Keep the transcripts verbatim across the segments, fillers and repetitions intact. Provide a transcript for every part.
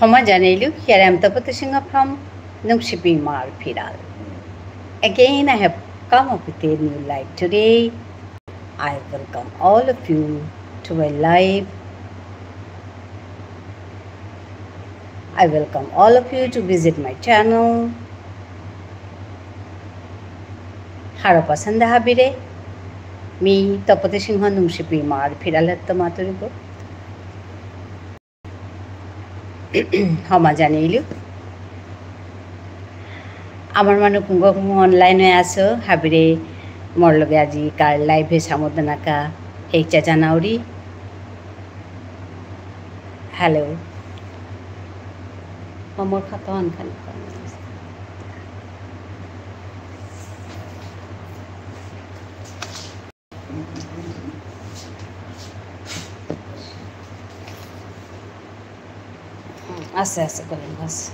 হমা জানেইলু, here I am Tapati Singha from Nungshipi Imar Phiral. Again, I have come up with a new live today. I welcome all of you to my live. I welcome all of you to visit my channel. Harpa সন্ধ্যা হাবিরে, মি তপতি সিংহ নুংশিপি ইমার ফিরালেত্ত মাতুরিগো। হমা জানেইলু। আমার মানু কুঙগ কুঙগ online এ আসো, হাবিরে মোর লগে আজি কার live এ সামুদ্রনাকা হেইচা জানাউরি। Hello. আমার খাতা আনখানি। আছে, আছে, করিম, আছে।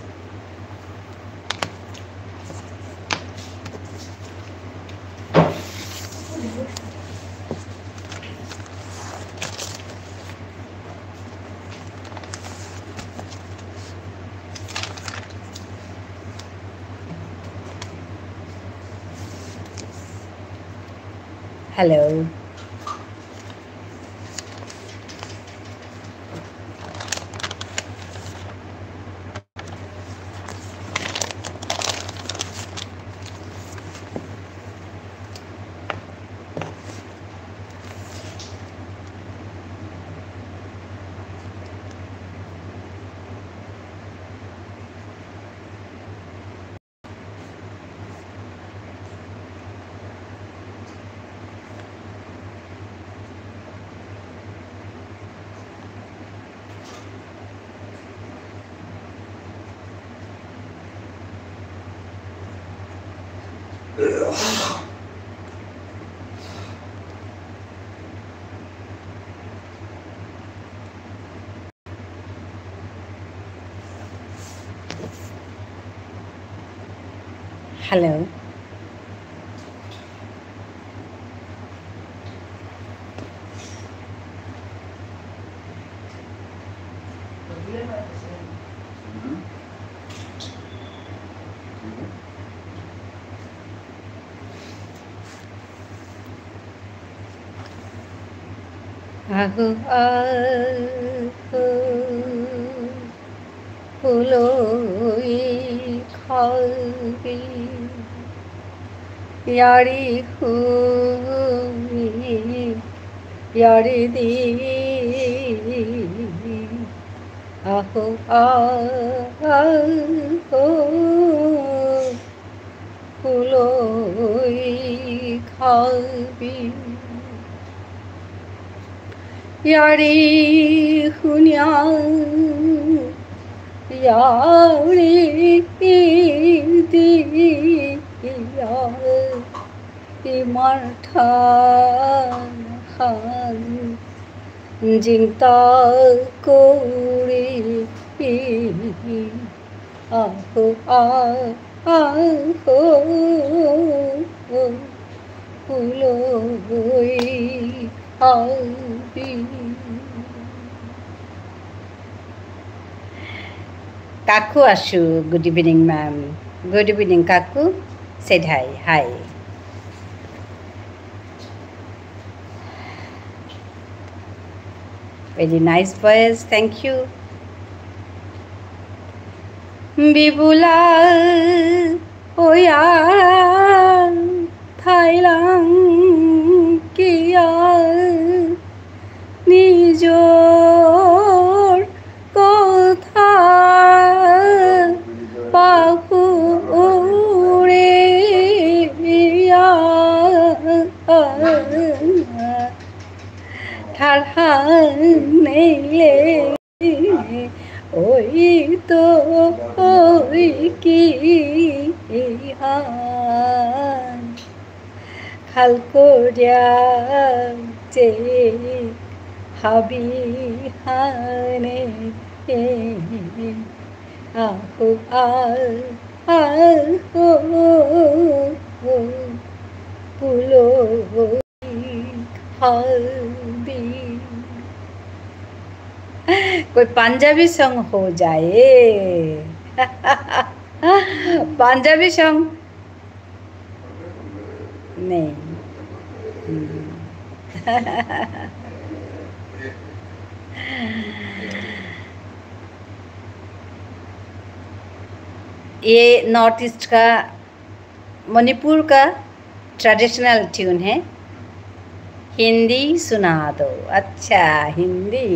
Hello. Hello. আহো, আহো, পুলই খাবি, য়ারি হুনি, য়ারি দি। আহো, আহো, পুলই খাবি। য়ারি হুনিয়া, য়ারি দিয়া, ইমার ঠারহান জিংতা করি। আহো, আ-, আহো, পুলই খাবি। কাকু আসু, good evening, ma'am. Good evening, কাকু. Said hi, hi. Very nice voice, thank you. বিবুলা ওয়া থাইলাং কিয়া নিজর কথা পাহুরিয়া। ঠারহান নেইলে ওই তো ওই কি হান। খাল করিয়া যে হাবি হানে। আহো, আ-, আহো, পুলই খাবি। कोई पंजाबी song हो जाए। पंजाबी song नहीं। हम्म। ये North East का, मणिपुर का traditional tune है, हिंदी सुना दो। अच्छा, हिंदी।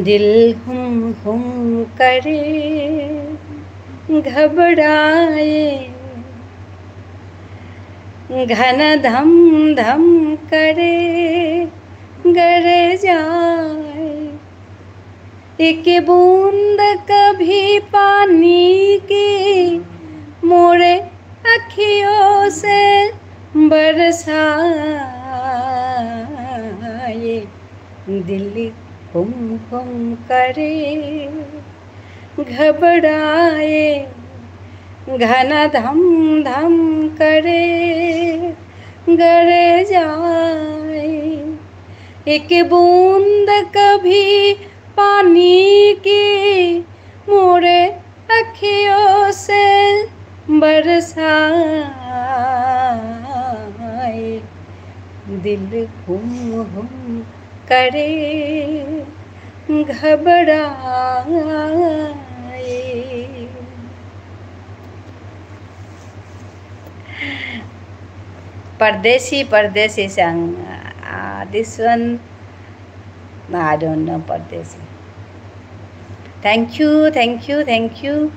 दिल हुम हुम करे, घबराए, घन धम धम करे, गरजाए। एक बूंद कभी पानी की मोरे अखियों से बरसाए, दिल हुम हुम करे, घबराए, घन धम धम करे, गरजाए। एक बूंद कभी पानी की मोरे अखियों से बरसाए, दिल हुम हुम करे, घबराए। Pardesi, Pardesi sang, uh, this one, no, I don't know Pardesi. Thank you, thank you, thank you.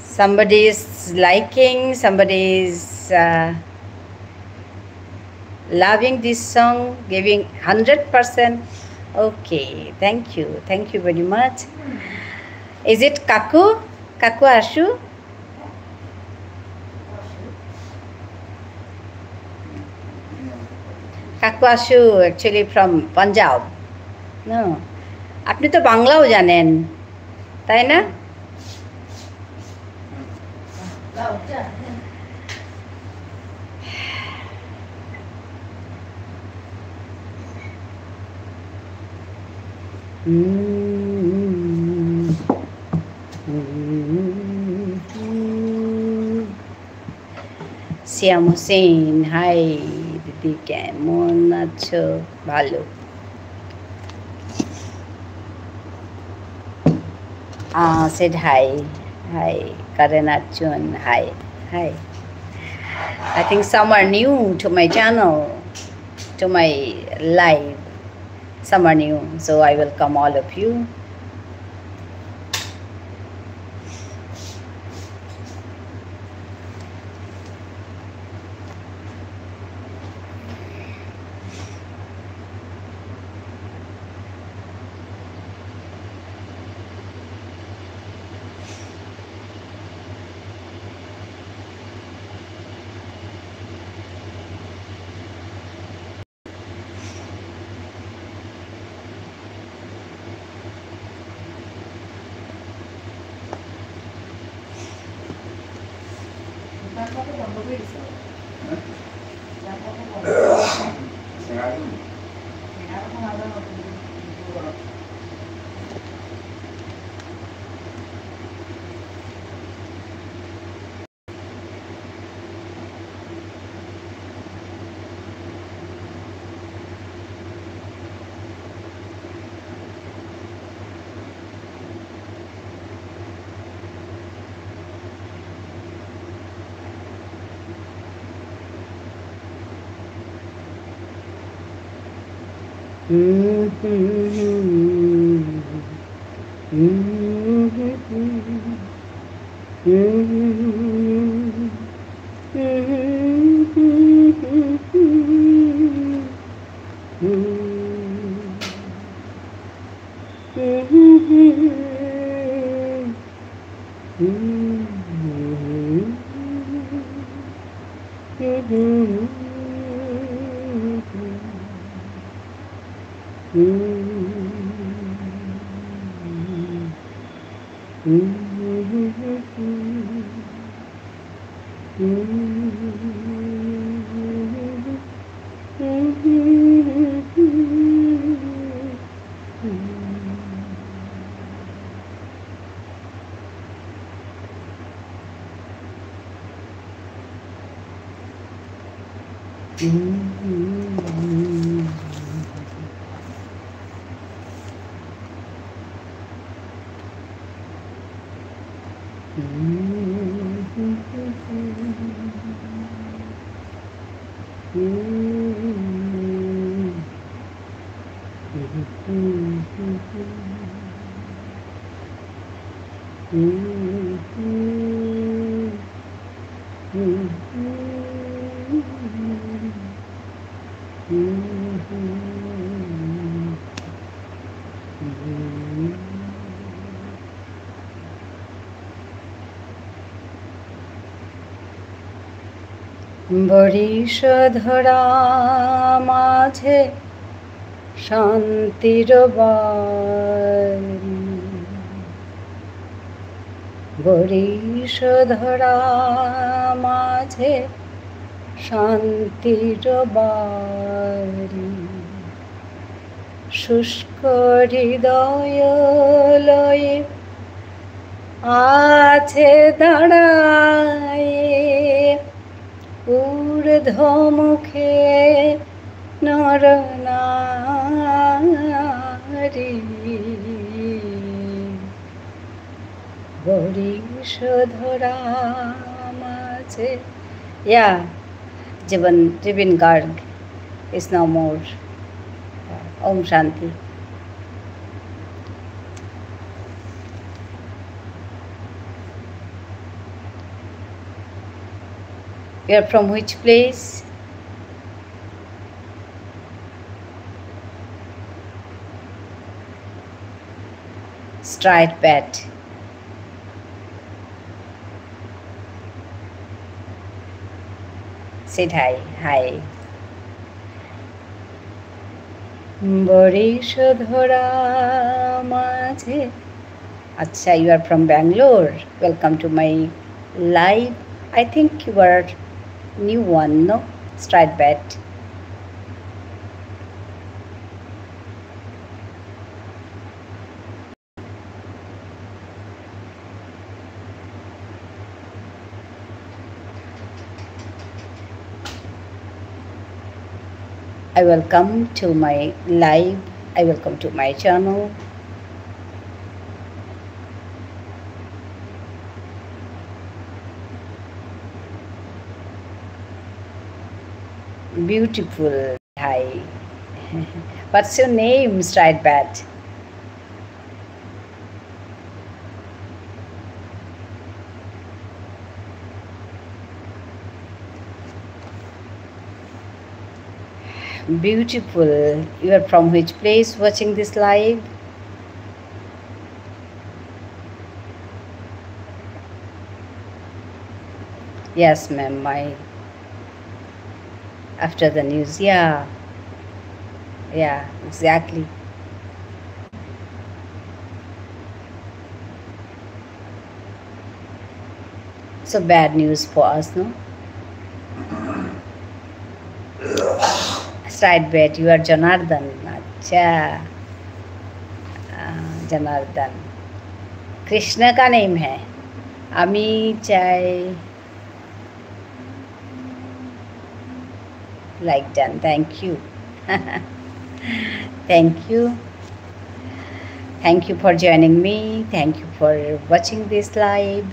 Somebody is liking, somebody is, uh, loving this song, giving hundred percent. Okay, thank you, thank you very much. Is it Kaku? Kaku Ashu? কাকু আশু actually from Punjab. No? আপনি তো বাংলাও জানেন, তাই না? শ্যাম হোসেন, হাই দিদি, কেমন আছো? ভালো। Uh, said hi. Hi, Karen Arjun. Hi. Hi. I think some are new to my channel, to my live. Some are new, so I welcome all of you. বরিশধরা মাঝে শান্তির বাড়ি, বরিশধরা মাঝে শান্তির বাড়ি। শুষ্ক হৃদয় লয়ে আছে দাঁড়ায়ে ঊর্ধ্বমুখে নর নারী। বরিশধরা মাঝে। Yeah, Zubeen, Zubeen Garg is no more. Om Shanti. You are from which place? Stride Bat. Said hi. Hi. বরিশধরা মাঝে। আচ্ছা, you are from Bangalore. Welcome to my live. I think you are new one, no? Stride Bat. I welcome to my live. I welcome to my channel. Beautiful. Hi. What's your name, Stride Bat? Beautiful. You are from which place watching this live? Yes, ma'am. My after the news, yeah. Yeah, exactly. So bad news for us, no? Stride Bat, you are Janardan. अच्छा, जनार्दन कृष्ण का नेम है। আমি চাই Like done. Thank you. Thank you. Thank you for joining me. Thank you for watching this live.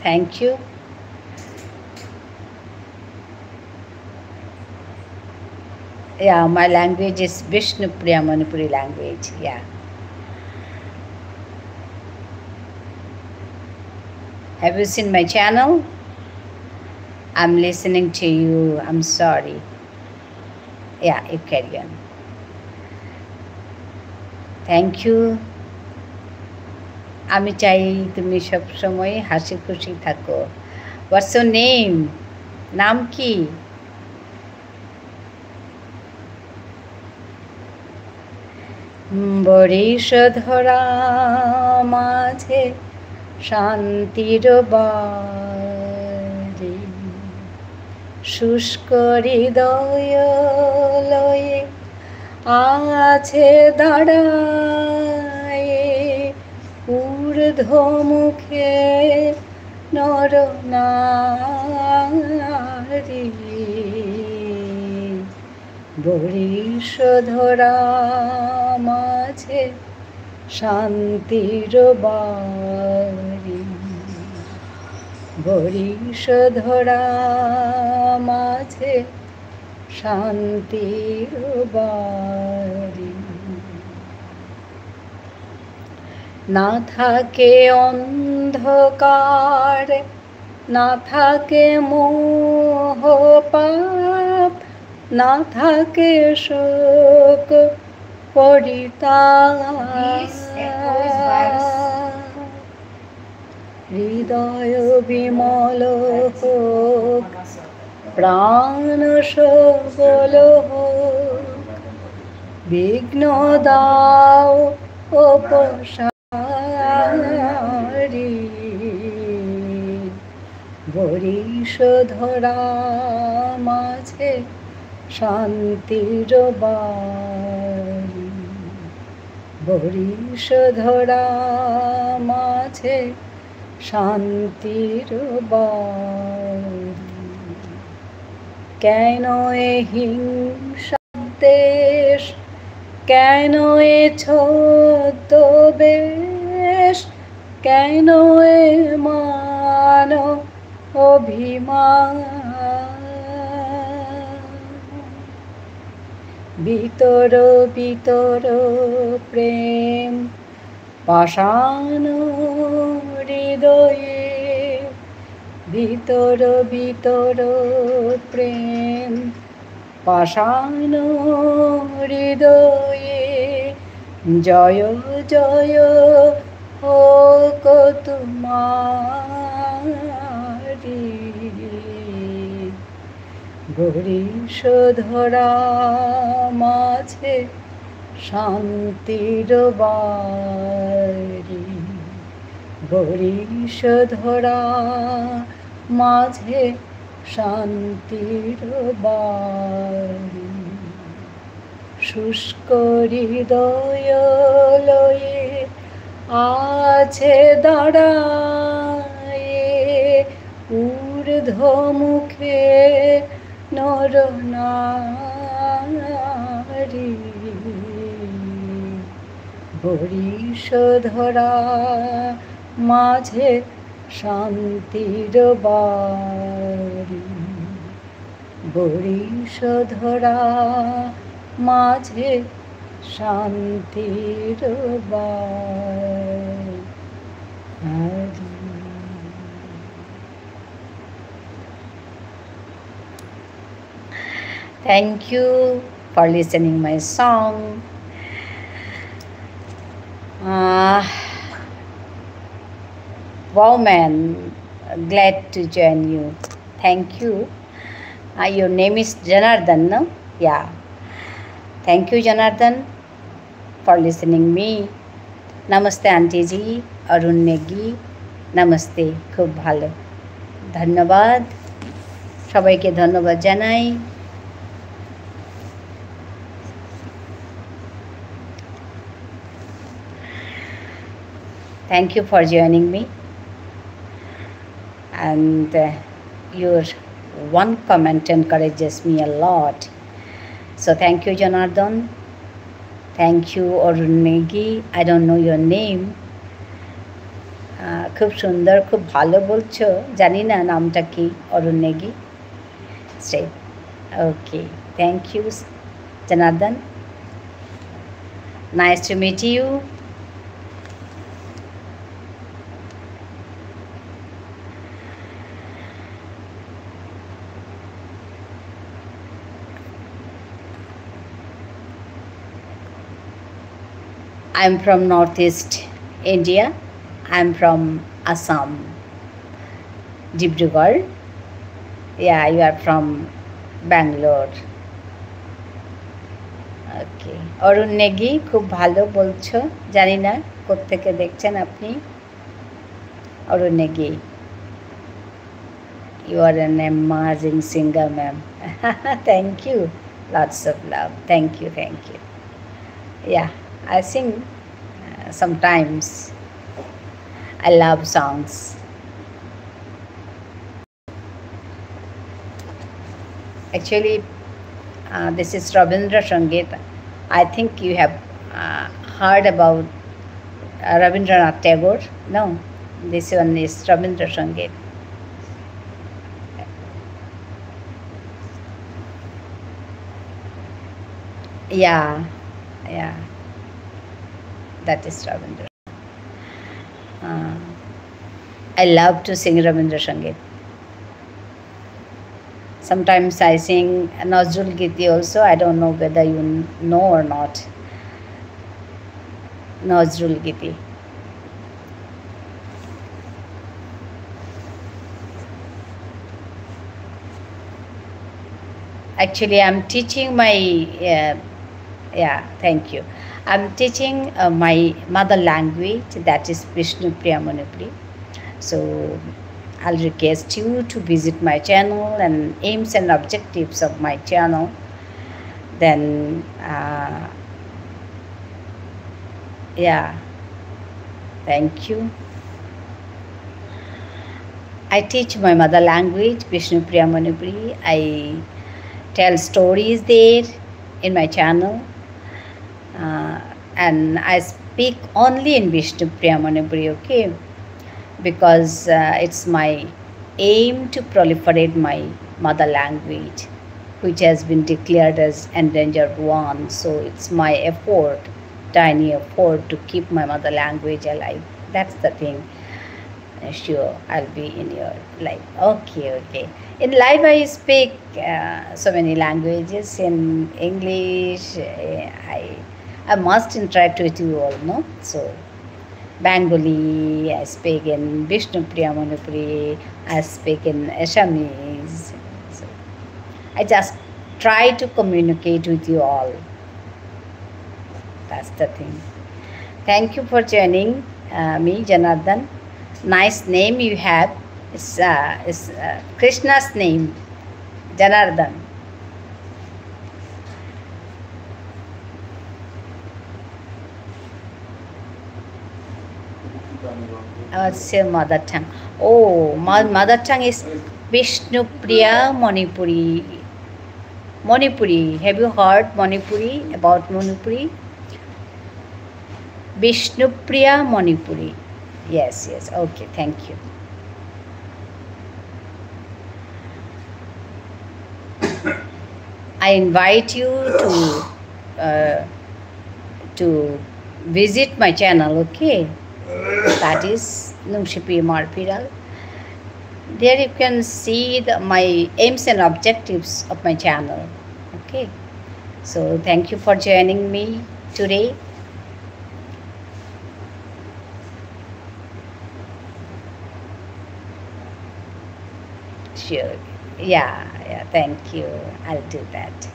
Thank you. Yeah, my language is Bishnupriya Manipuri language. Yeah. Have you seen my channel? I'm listening to you. I'm sorry. Yeah, you carry on. Thank you. আমি চাই তুমি সব সময় হাসি খুশি থাকো। What's your name? নাম কি? বরিষ ধরা মাঝে শান্তির বারি, শুষ্ক হৃদয় লয়ে আছে দাঁড়ায়ে, ঊর্ধ্বমুখে নর নারী। বরিষ ধরা মাঝে শান্তির বারি, বরিষ ধরা মাঝে শান্তির বারি। না থাকে অন্ধকার, না থাকে মোহ পাপ, না থাকে শোক পরিতাপ। হৃদয় বিমল হোক, প্রাণ সবল হোক, বিঘ্ন দাও অপসারি। বরিষ ধরা মাঝে শান্তির বারি, বরিষ ধরা মাঝে শান্তির বারি। কেন এ হিংসা দেশ, কেন এ ছদ্মবেশ, কেন এ মান অভিমান? ভিতর ভিতর প্রেম পাষাণ হৃদয়ে, ভিতর ভিতর প্রেম পাষাণ হৃদয়ে, জয় জয় হোক তোমারি। বরিষ ধরা মাঝে শান্তির বারি, বরিষ ধরা মাঝে শান্তির বারি। শুষ্ক হৃদয় লয়ে আছে দাঁড়ায়ে, ঊর্ধ্বমুখে নর নারী। বরিষ ধরা মাঝে শান্তির বারি, বরিষ ধরা মাঝে শান্তির বারি। Thank you for listening my song. Uh, wow, man, glad to join you. Thank you. Uh, your name is Janardan, no? Yeah. Thank you, Janardan, for listening me. Namaste আন্টিজি, অরুণ নেগি, নমস্তে, খুব ভালো, ধন্যবাদ, সবাইকে ধন্যবাদ জানাই। Thank you for joining me. And uh, your one comment encourages me a lot. So thank you, Janardhan. Thank you, Arun Negi. I don't know your name. আহ, খুব সুন্দর, খুব ভালো বলছো। জানি না নামটা কি, অরুণ Nikki. Straight. Okay. Thank you, Janardhan. Nice to meet you. I'm from Northeast India. I'm from Assam, Dibrugarh. Yeah, you are from Bangalore. ওকে, অরুণ নেগি, খুব ভালো বলছো। জানি না কোত্থেকে দেখছেন আপনি। অরুণ Nikki, you are an amazing singer, ma'am. Thank you. Lots of love. Thank you, thank you. Yeah, I sing, uh, sometimes. I love songs. Actually, uh, this is Rabindra Sangeet. I think you have, uh, heard about, uh, Rabindranath Tagore. No, this one is Rabindra Sangeet. Yeah, yeah. That is Rabindra. Uh, I love to sing Rabindra Sangeet. Sometimes I sing Nazrul Giti also. I don't know whether you kn-, know or not. Nazrul Giti. Actually, I'm teaching my, uh, yeah, thank you. I'm teaching, uh, my mother language, that is Bishnupriya Manipuri. So I'll request you to visit my channel and aims and objectives of my channel. Then, uh, yeah, thank you. I teach my mother language, Bishnupriya Manipuri. I tell stories there in my channel. Uh, and I speak only in Bishnupriya Manipuri, okay? Because, uh, it's my aim to proliferate my mother language, which has been declared as endangered one. So it's my effort, tiny effort, to keep my mother language alive. That's the thing. Uh, sure, I'll be in your live. Okay, okay. In live, I speak, uh, so many languages. In English, uh, I, I must interact with you all, no? So, Bengali, I speak in Bishnupriya Manipuri, I speak in Assamese. So, I just try to communicate with you all. That's the thing. Thank you for joining, uh, me, Janardan. Nice name you have. It's, uh, it's, uh, Krishna's name, Janardan. What's your mother tongue? Oh, my mother tongue is Bishnupriya Manipuri. Manipuri. Have you heard Manipuri, about Manipuri? Bishnupriya Manipuri. Yes, yes. Okay, thank you. I invite you to, uh, to visit my channel, okay? That is Nungshipi Marpiral. There you can see the, my aims and objectives of my channel, okay? So thank you for joining me today. Sure. Yeah, yeah, thank you. I'll do that.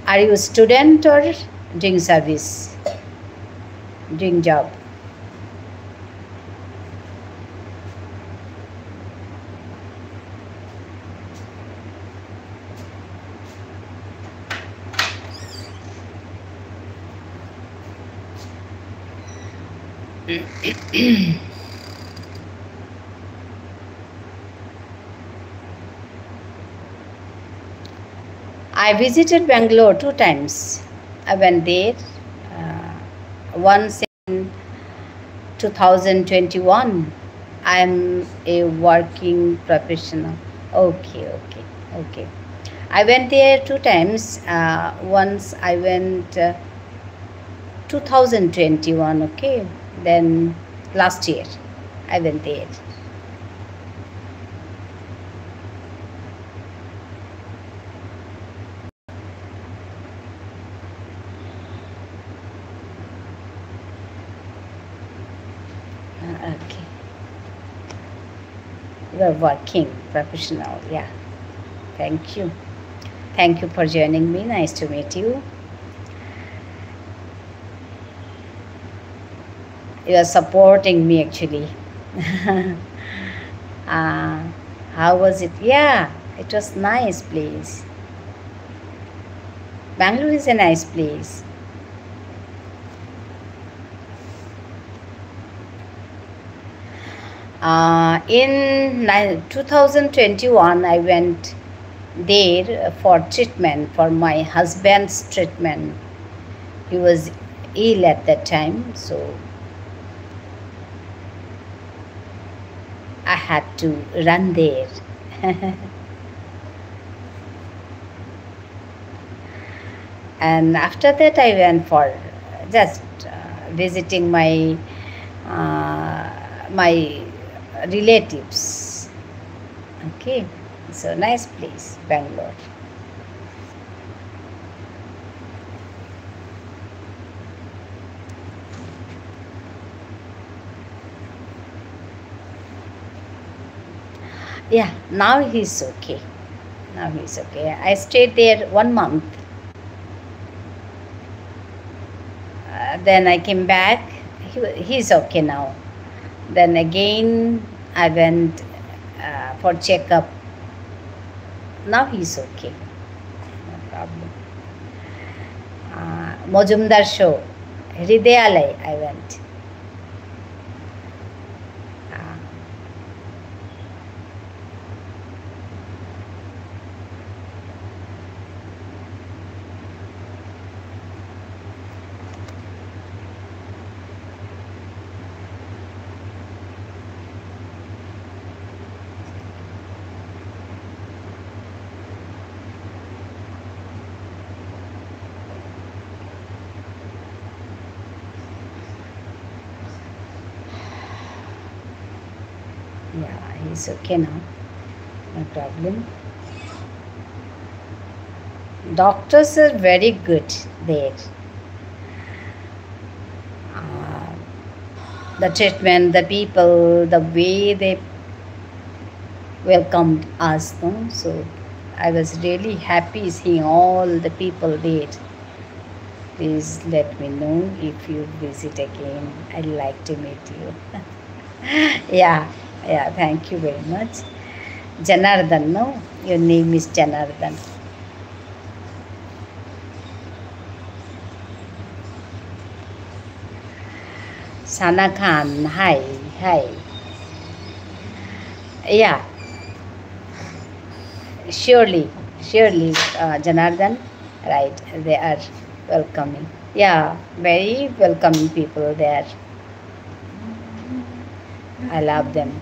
Are you a student or doing service? Doing job? I visited Bangalore two times. I went there, uh, once in two thousand twenty-one. I'm a working professional. Okay, okay, okay. I went there two times. Uh, once I went, uh, two thousand twenty-one, okay? Then last year, I went there. You are working professional, yeah. Thank you. Thank you for joining me. Nice to meet you. You are supporting me, actually. Uh, how was it? Yeah, it was nice place. Bangalore is a nice place. Uh, in ni-, two thousand twenty-one, I went there for treatment, for my husband's treatment. He was ill at that time, so I had to run there. And after that, I went for just, uh, visiting my, uh, my relatives. Okay, so nice place, Bangalore. Yeah, now he's okay. Now he's okay. I stayed there one month. Uh, then I came back. He, he's okay now. Then again, I went, uh, for checkup. Now he's okay. No problem. Uh, Mojumdar show, Hridayalay, I went. Uh, Yeah, he's okay now. No problem. Doctors are very good there. Uh, the treatment, the people, the way they welcomed us, no? So I was really happy seeing all the people there. Please let me know if you visit again. I'd like to meet you. Yeah, yeah, thank you very much. Janardan, no? Your name is Janardan. Sana Khan, hi, hi. Yeah. Surely, surely, uh, Janardan, right, they are welcoming. Yeah, very welcoming people there. I love them.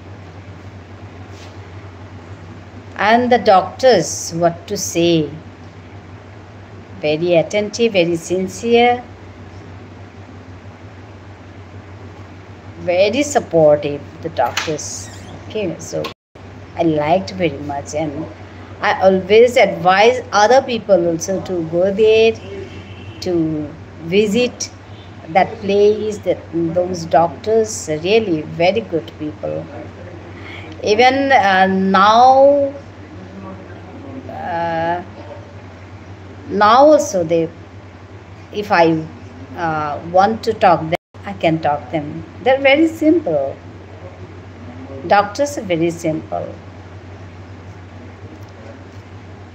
And the doctors, what to say? Very attentive, very sincere, very supportive, the doctors. Okay, so I liked very much, and I always advise other people also to go there to visit that place, that those doctors, really very good people. Even, uh, now, uh, now also they, if I, uh, want to talk them, I can talk them. They're very simple. Doctors are very simple.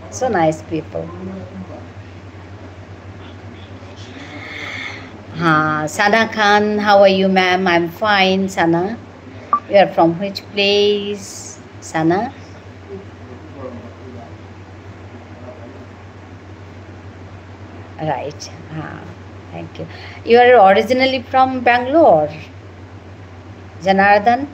So nice people. Uh, Sana Khan, how are you, ma'am? I'm fine, Sana. You are from which place, Sana? Right. Ah, thank you. You are originally from Bangalore, Janardan?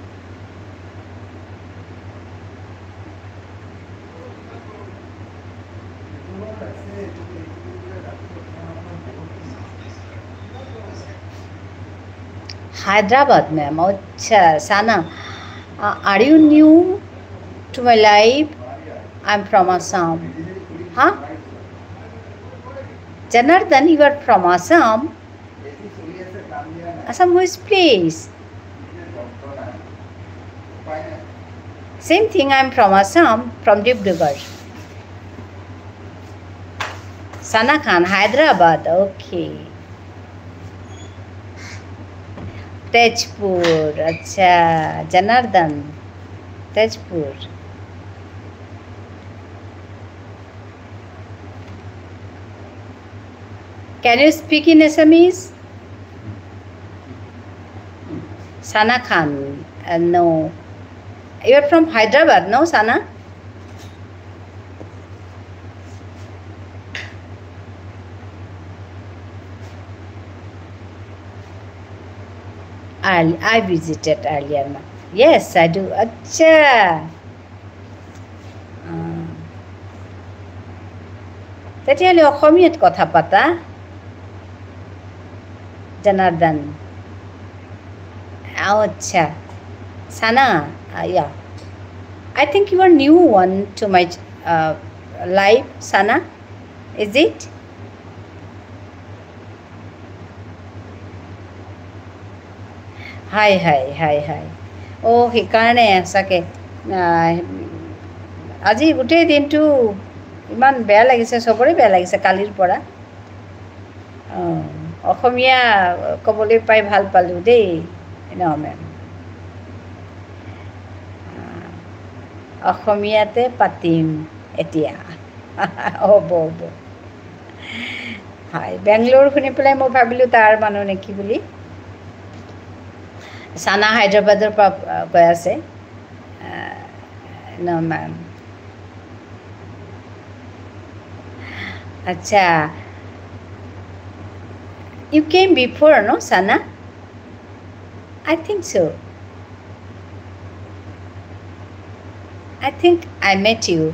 Hyderabad, ma'am. আচ্ছা, Sana. Uh, are you new to my life? I'm from Assam. Huh? Janardan, you are from Assam? Assam, which place? Same thing, I'm from Assam, from Dibrugarh. সানা খান, হায়দ্রাবাদ, okay. তেজপুর, আচ্ছা, জনার্দন, Tezpur. Can you speak in Assamese? Sana Khan, uh, no. You're from Hyderabad, no, Sana? Early, I visited earlier. Yes, I do. আচ্ছা। আহ, তেতিয়াহ'লে অসমীয়াত কথা পাতা, জনাৰ্দন। আহ, আচ্ছা। Sana, uh, yeah. I think you are new one to my, uh, live, Sana. Is it? Hi, high, high, hi. অ, সেইকাৰণে সঁচাকে, আহ, আজি গোটেই দিনটো ইমান বেয়া লাগিছে, চবৰে বেয়া লাগিছে কালিৰ পৰা। অ, অসমীয়া ক'বলৈ পাই ভাল পালোঁ দেই, ন মেম? আহ, অসমীয়াতে পাতিম এতিয়া। হ'ব, হ'ব। হয়, বেংগলোৰ শুনি পেলাই মই ভাবিলোঁ তাৰ মানুহ নেকি বুলি। চানা হায়দৰাবাদৰ পৰা, আহ, কৈ আছে। আহ, no, ma'am. আচ্ছা। You came before, no, Sana? I think so. I think I met you.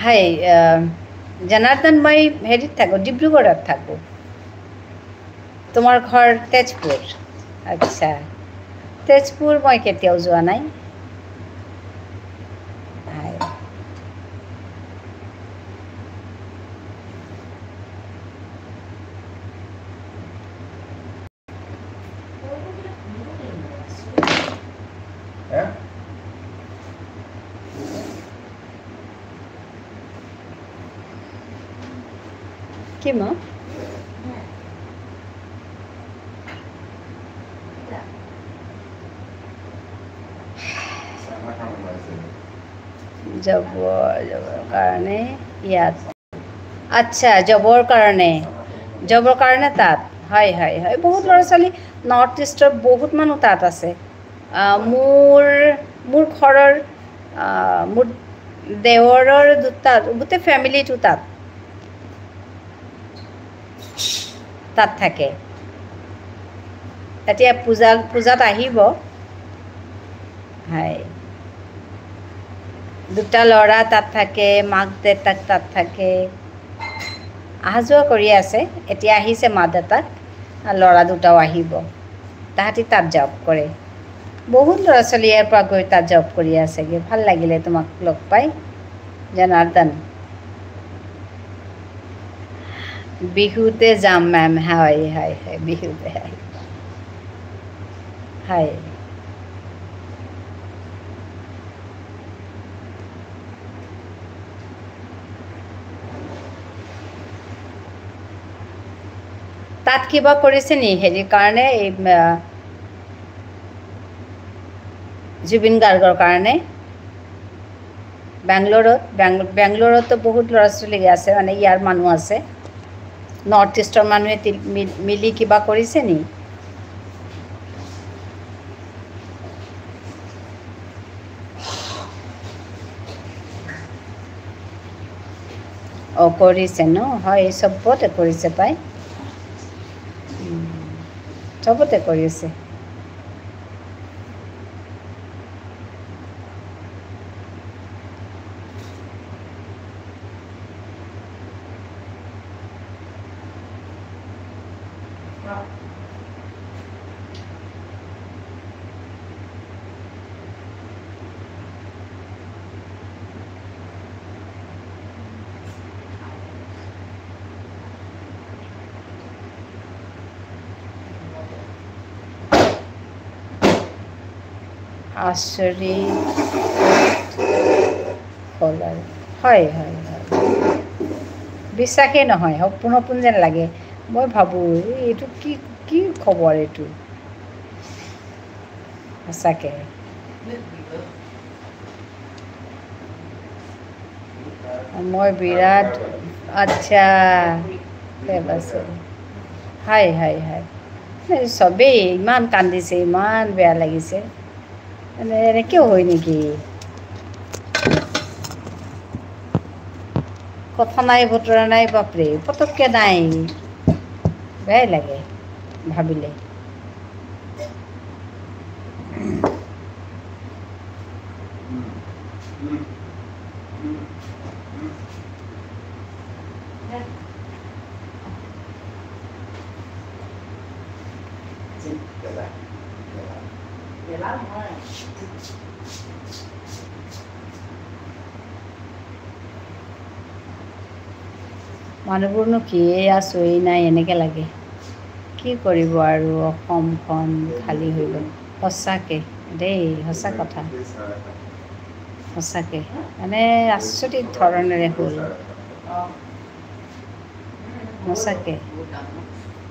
Hi, আহ, জনাৰ্দন, মই হেৰিত থাকোঁ, ডিব্ৰুগড়ত থাকোঁ। তোমাৰ ঘৰ তেজপুৰ। আচ্ছা। তেজপুৰ মই কেতিয়াও যোৱা নাই। হাই। কি মা? জবৰ, জবৰ কাৰণে ইয়াত। আচ্ছা, জবৰ কাৰণে, জবৰ কাৰণে তাত। হয়, হয়, হয়। বহুত ল'ৰা ছোৱালী নৰ্থ ইষ্টৰ বহুত মানুহ তাত আছে। আহ, মোৰ, মোৰ ঘৰৰ, আহ, মোৰ দেৱৰৰ দুটা, গোটেই ফেমিলিটো তাত, তাত থাকে। এতিয়া পূজা, পূজাত আহিব। হয়। দুটা ল'ৰা তাত থাকে, মাক দেউতাক তাত থাকে। অহা যোৱা কৰি আছে। এতিয়া আহিছে মা দেউতাক, আৰু ল'ৰা দুটাও আহিব। তাহাঁতি তাত জব কৰে। বহুত ল'ৰা ছোৱালী ইয়াৰ পৰা গৈ তাত জব কৰি আছেগৈ। ভাল লাগিলে তোমাক লগ পাই, জনাৰ্দন। বিহুতে যাম, মেম। হয়, হয়, হয়, বিহুতে আহিবা। হয়। তাত কিবা কৰিছে নি হেৰিৰ কাৰণে, এই, আহ, জুবিন গাৰ্গৰ কাৰণে? বেংগলোৰত, বেং-, বেংগলোৰতো বহুত ল'ৰা ছোৱালী আছে, মানে ইয়াৰ মানুহ আছে। নৰ্থ ইষ্টৰ মানুহে তি-, মি-, মিলি কিবা কৰিছে নি? অ, কৰিছে ন? হয়, চবতে কৰিছে পাই। উম, চবতে কৰিছে। আচৰিত খবৰ। হয়, হয়, হয়। বিশ্বাসেই নহয়, সপোন সপোন যেন লাগে। মই ভাবোঁ, "এই, এইটো কি, কি খবৰ এইটো?" সঁচাকে। মই বিৰাট, আচ্ছা, ঠিক আছে। হয়, হয়, হয়। এই চবেই ইমান কান্দিছে, ইমান বেয়া লাগিছে। মানে, এনেকেও হয় নেকি? কথা নাই, বতৰা নাই, বাপৰে, পতককে নাই। বেয়াই লাগে ভাবিলে। মানুহবোৰনো কিয়ে আছো, এই নাই, এনেকে লাগে। কি কৰিব আৰু, অসমখন খালী হৈ গ'ল। সঁচাকে দেই, সঁচা কথা। সঁচাকে, মানে, আচৰিত ধৰণেৰে হ'ল। সঁচাকে,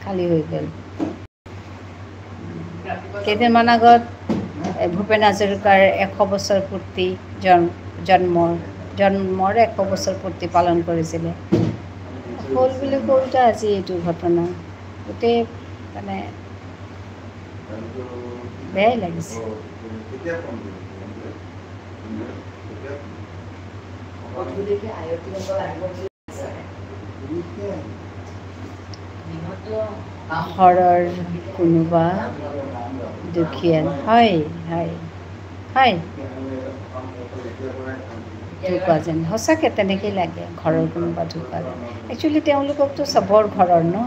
খালী হৈ গ'ল। কেইদিনমান আগত, এ, ভূপেন হাজৰিকাৰ এশ বছৰ পূৰ্তি জন-, জন্মৰ, জন্মৰ এশ বছৰ পূৰ্তি পালন কৰিছিলে। হ'ল বুলি কওঁতে আজি এইটো ঘটনা। গোটেই, মানে, বেয়াই লাগিছে। ঘৰৰ কোনোবা দুখীয়া, হয়, হয়, হয়। ঢুকুৱা যেন, সঁচাকে তেনেকেই লাগে, ঘৰৰ কোনোবা ঢুকুৱা যেন। Actually, তেওঁলোককতো চবৰ ঘৰৰ ন,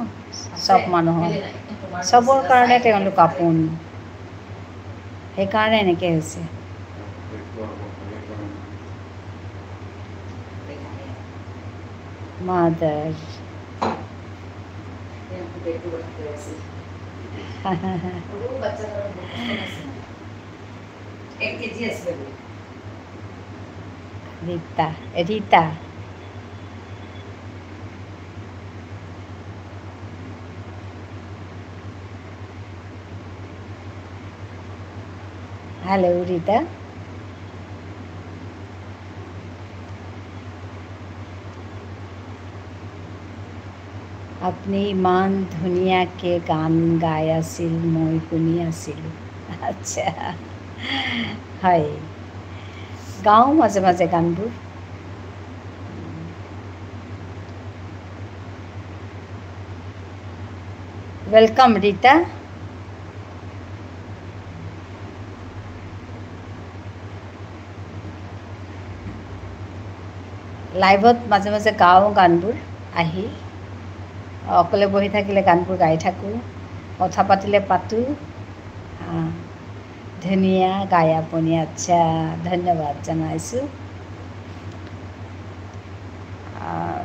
চব মানুহৰ, চবৰ কাৰণে তেওঁলোক আপোন। সেইকাৰণে এনেকে হৈছে। Mother. ৰীতা, ৰীতা। Hello, ৰীতা। আপুনি ইমান ধুনীয়াকে গান গাই আছিল, মই শুনি আছিলোঁ। আচ্ছা, হয়, গাওঁ মাজে মাজে গানবোৰ। Welcome, ৰীতা। Liveত মাজে মাজে গাওঁ গানবোৰ আহি, অকলে বহি থাকিলে গানবোৰ গাই থাকোঁ, কথা পাতিলে পাতোঁ। আহ, ধুনীয়া গাই আপুনি, আচ্ছা, ধন্যবাদ জনাইছোঁ। আহ,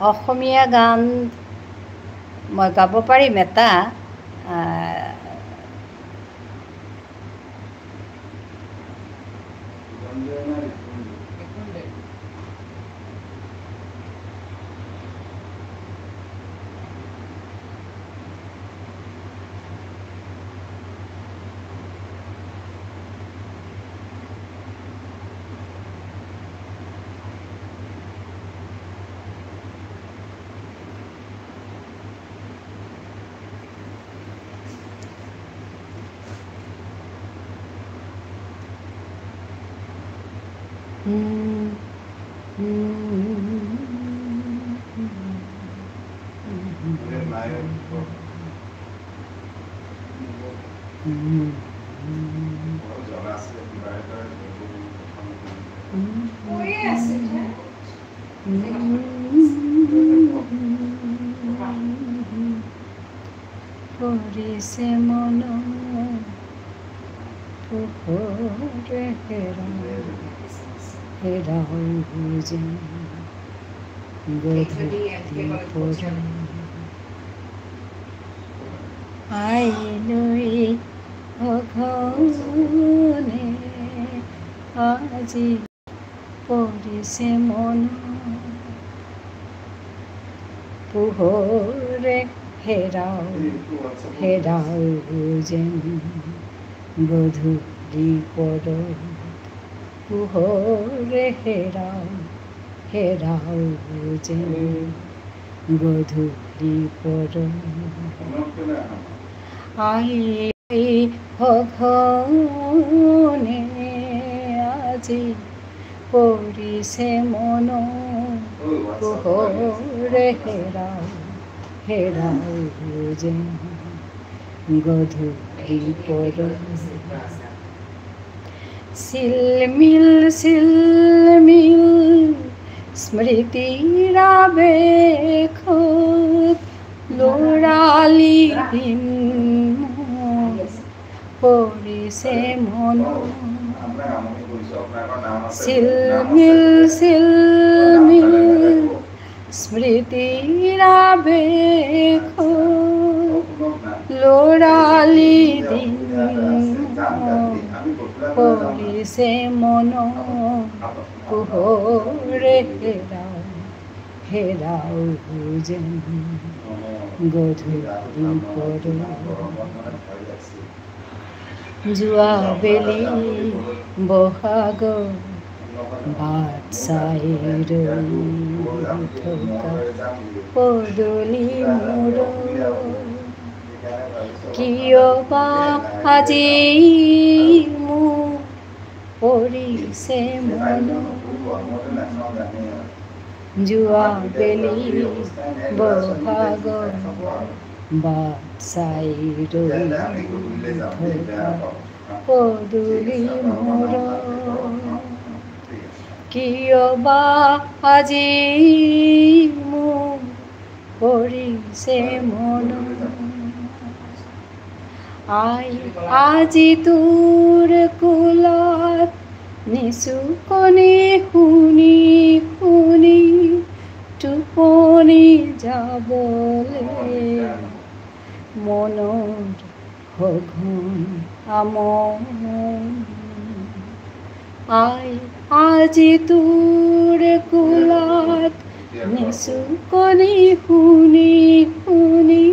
অসমীয়া গান মই গাব পাৰিম এটা, আহ, করিছে মন, পোহরে হেরাও, হেরাও যেন গধূলি পর। আইলই অঘনে আজি পরিছে মন, পোহরে হেরাও, হেরাও যেন গধূলি পর। পোহরে হেরাও, হেরাও যেন গধূলি পর। আই অঘনে আজি পরিছে মন, পোহরে হেরাও, হেরাও যেন গধূলি পর। ঝিলমিল ঝিলমিল স্মৃতির আবেশত লড়ালি দিন পরিছে মন। ঝিলমিল ঝিলমিল স্মৃতির আবেশত লড়ালি দিন পরিছে মন। পোহরে হেরাও, হেরাও যেন গধূলি পর। যোৱা বেলি বহাগ বাট চাই ৰৈ থকা পদূলি মূৰত কিয় বা আজি মোৰ পৰিছে মন। যোৱা বেলি বহাগ বাট চাই ৰৈ থকা পদূলি মূৰত কিয় বা আজি মোৰ পৰিছে মন। আই আজি তোৰ কোলাত নিচুকনি শুনি শুনি টোপনি যাবলৈ মনৰ সঘন আমনি। আই আজি তোৰ কোলাত নিচুকনি শুনি শুনি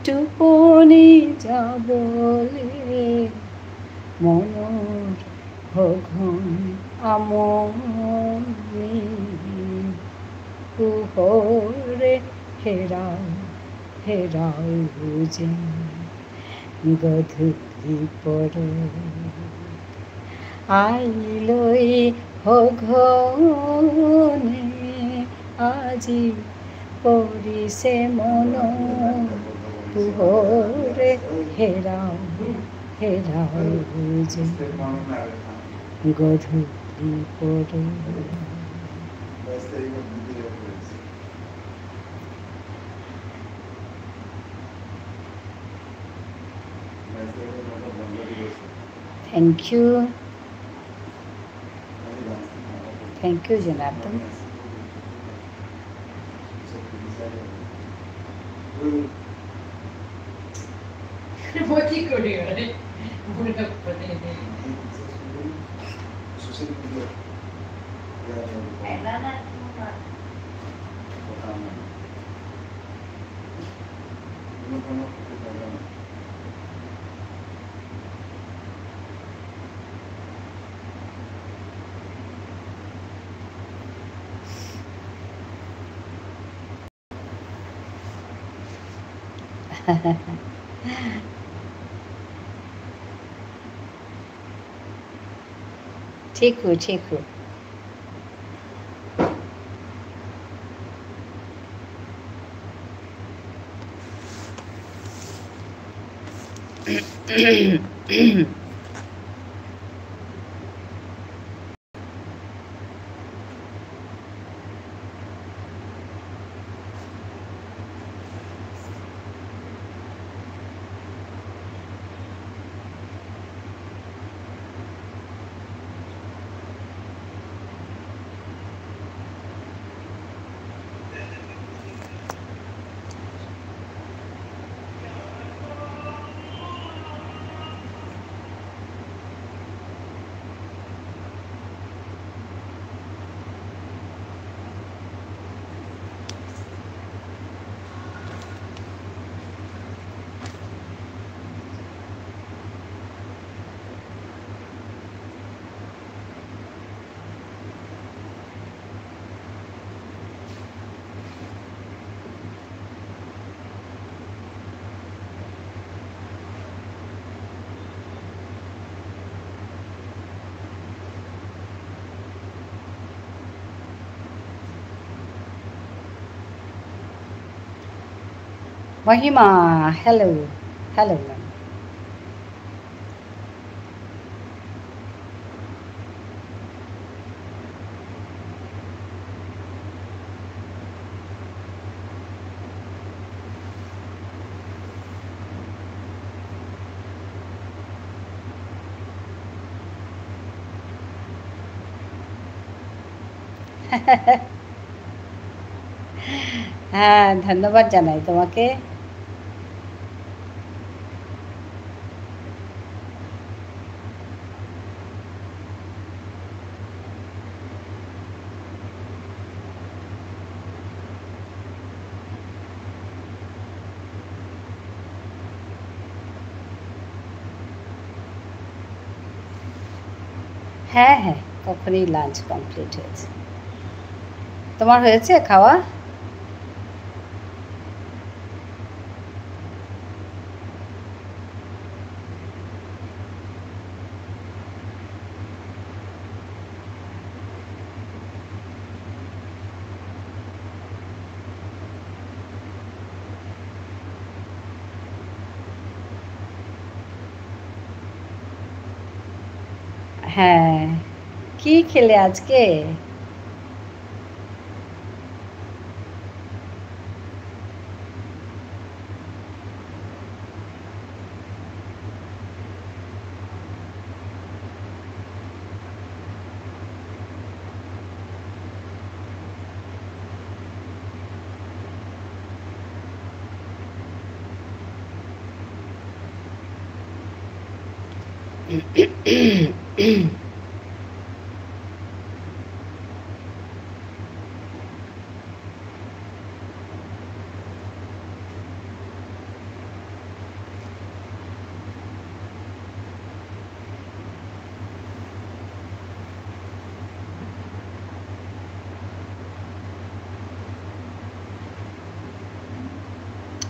টোপনি যাবলৈ মনৰ সঘন আমনি। পোহৰে হেৰাও, হেৰাও যেন গধূলি পৰত। আইলৈ সঘনে আজি পৰিছে মন। পোহৰে হেৰাও, হেৰাও যেন গধূলি পৰত। Thank you. Thank you, Jonathan. ঠিক হো, ঠিক হো। মহিমা, hello, hello, ma'am. হ্যাঁ, ধন্যবাদ জানাই তোমাকে। হ্যাঁ, হ্যাঁ, কখনই lunch complete হয়েছে। তোমার হয়েছে খাওয়া? হ্যাঁ, কি খেলে আজকে?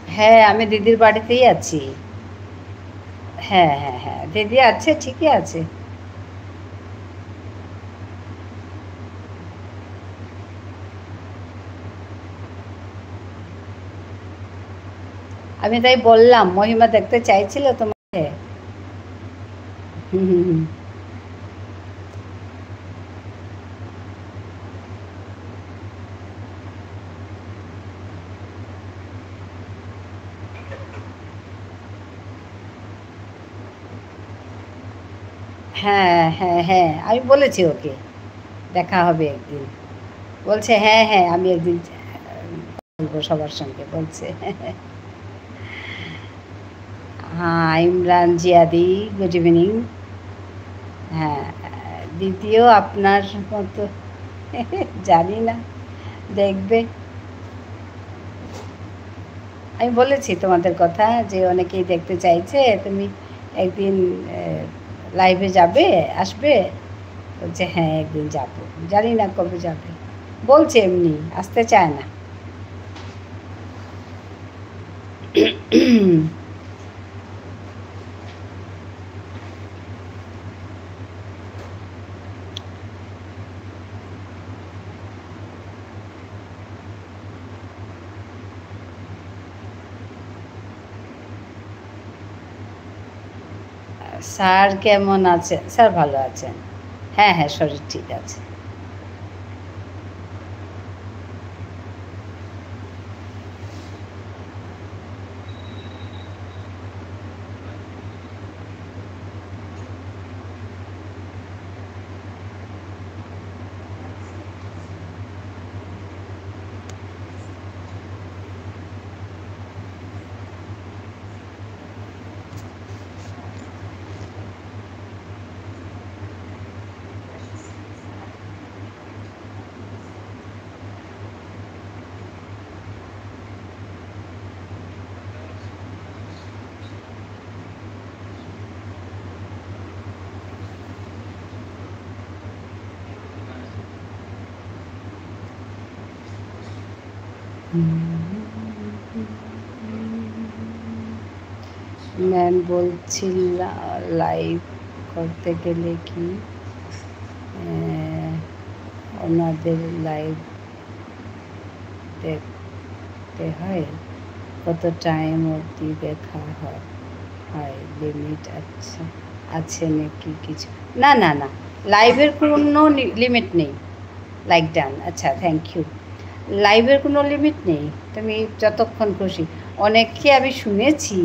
হ্যাঁ, আমি দিদির বাড়িতেই আছি। হ্যাঁ, হ্যাঁ, হ্যাঁ, দিদি আছে, ঠিকই আছে। আমি তাই বললাম, মহিমা দেখতে চাইছিল তোমাকে। হুম, হুম, হুম। হ্যাঁ, হ্যাঁ, হ্যাঁ, আমি বলেছি ওকে, দেখা হবে একদিন। বলছে, "হ্যাঁ, হ্যাঁ, আমি একদিন, আহ, বলবো সবার সঙ্গে," বলছে। হ্যাঁ, ইমরান জিয়াদি, good evening। হ্যাঁ, দিদিও আপনার মতো, জানি না, দেখবে। আমি বলেছি তোমাদের কথা যে অনেকেই দেখতে চাইছে, তুমি একদিন, আহ, live-এ যাবে, আসবে? বলছে, "হ্যাঁ, একদিন যাবো।" জানি না কবে যাবে। বলছে এমনি, আসতে চায় না। স্যার কেমন আছেন? স্যার ভালো আছেন। হ্যাঁ, হ্যাঁ, শরীর ঠিক আছে। ম্যাম বলছিল, live করতে গেলে কি, আহ, ওনাদের live দেখতে হয়? কত টাইম অবধি দেখা হয়? হয়, লিমিট আচ্ছা আছে নাকি কিছু? না, না, না, লাইভের কোনো নি-, লিমিট নেই। লাইক ডান, আচ্ছা, থ্যাংক ইউ। লাইভের কোনো লিমিট নেই, তুমি যতক্ষণ খুশি। অনেকে আমি শুনেছি,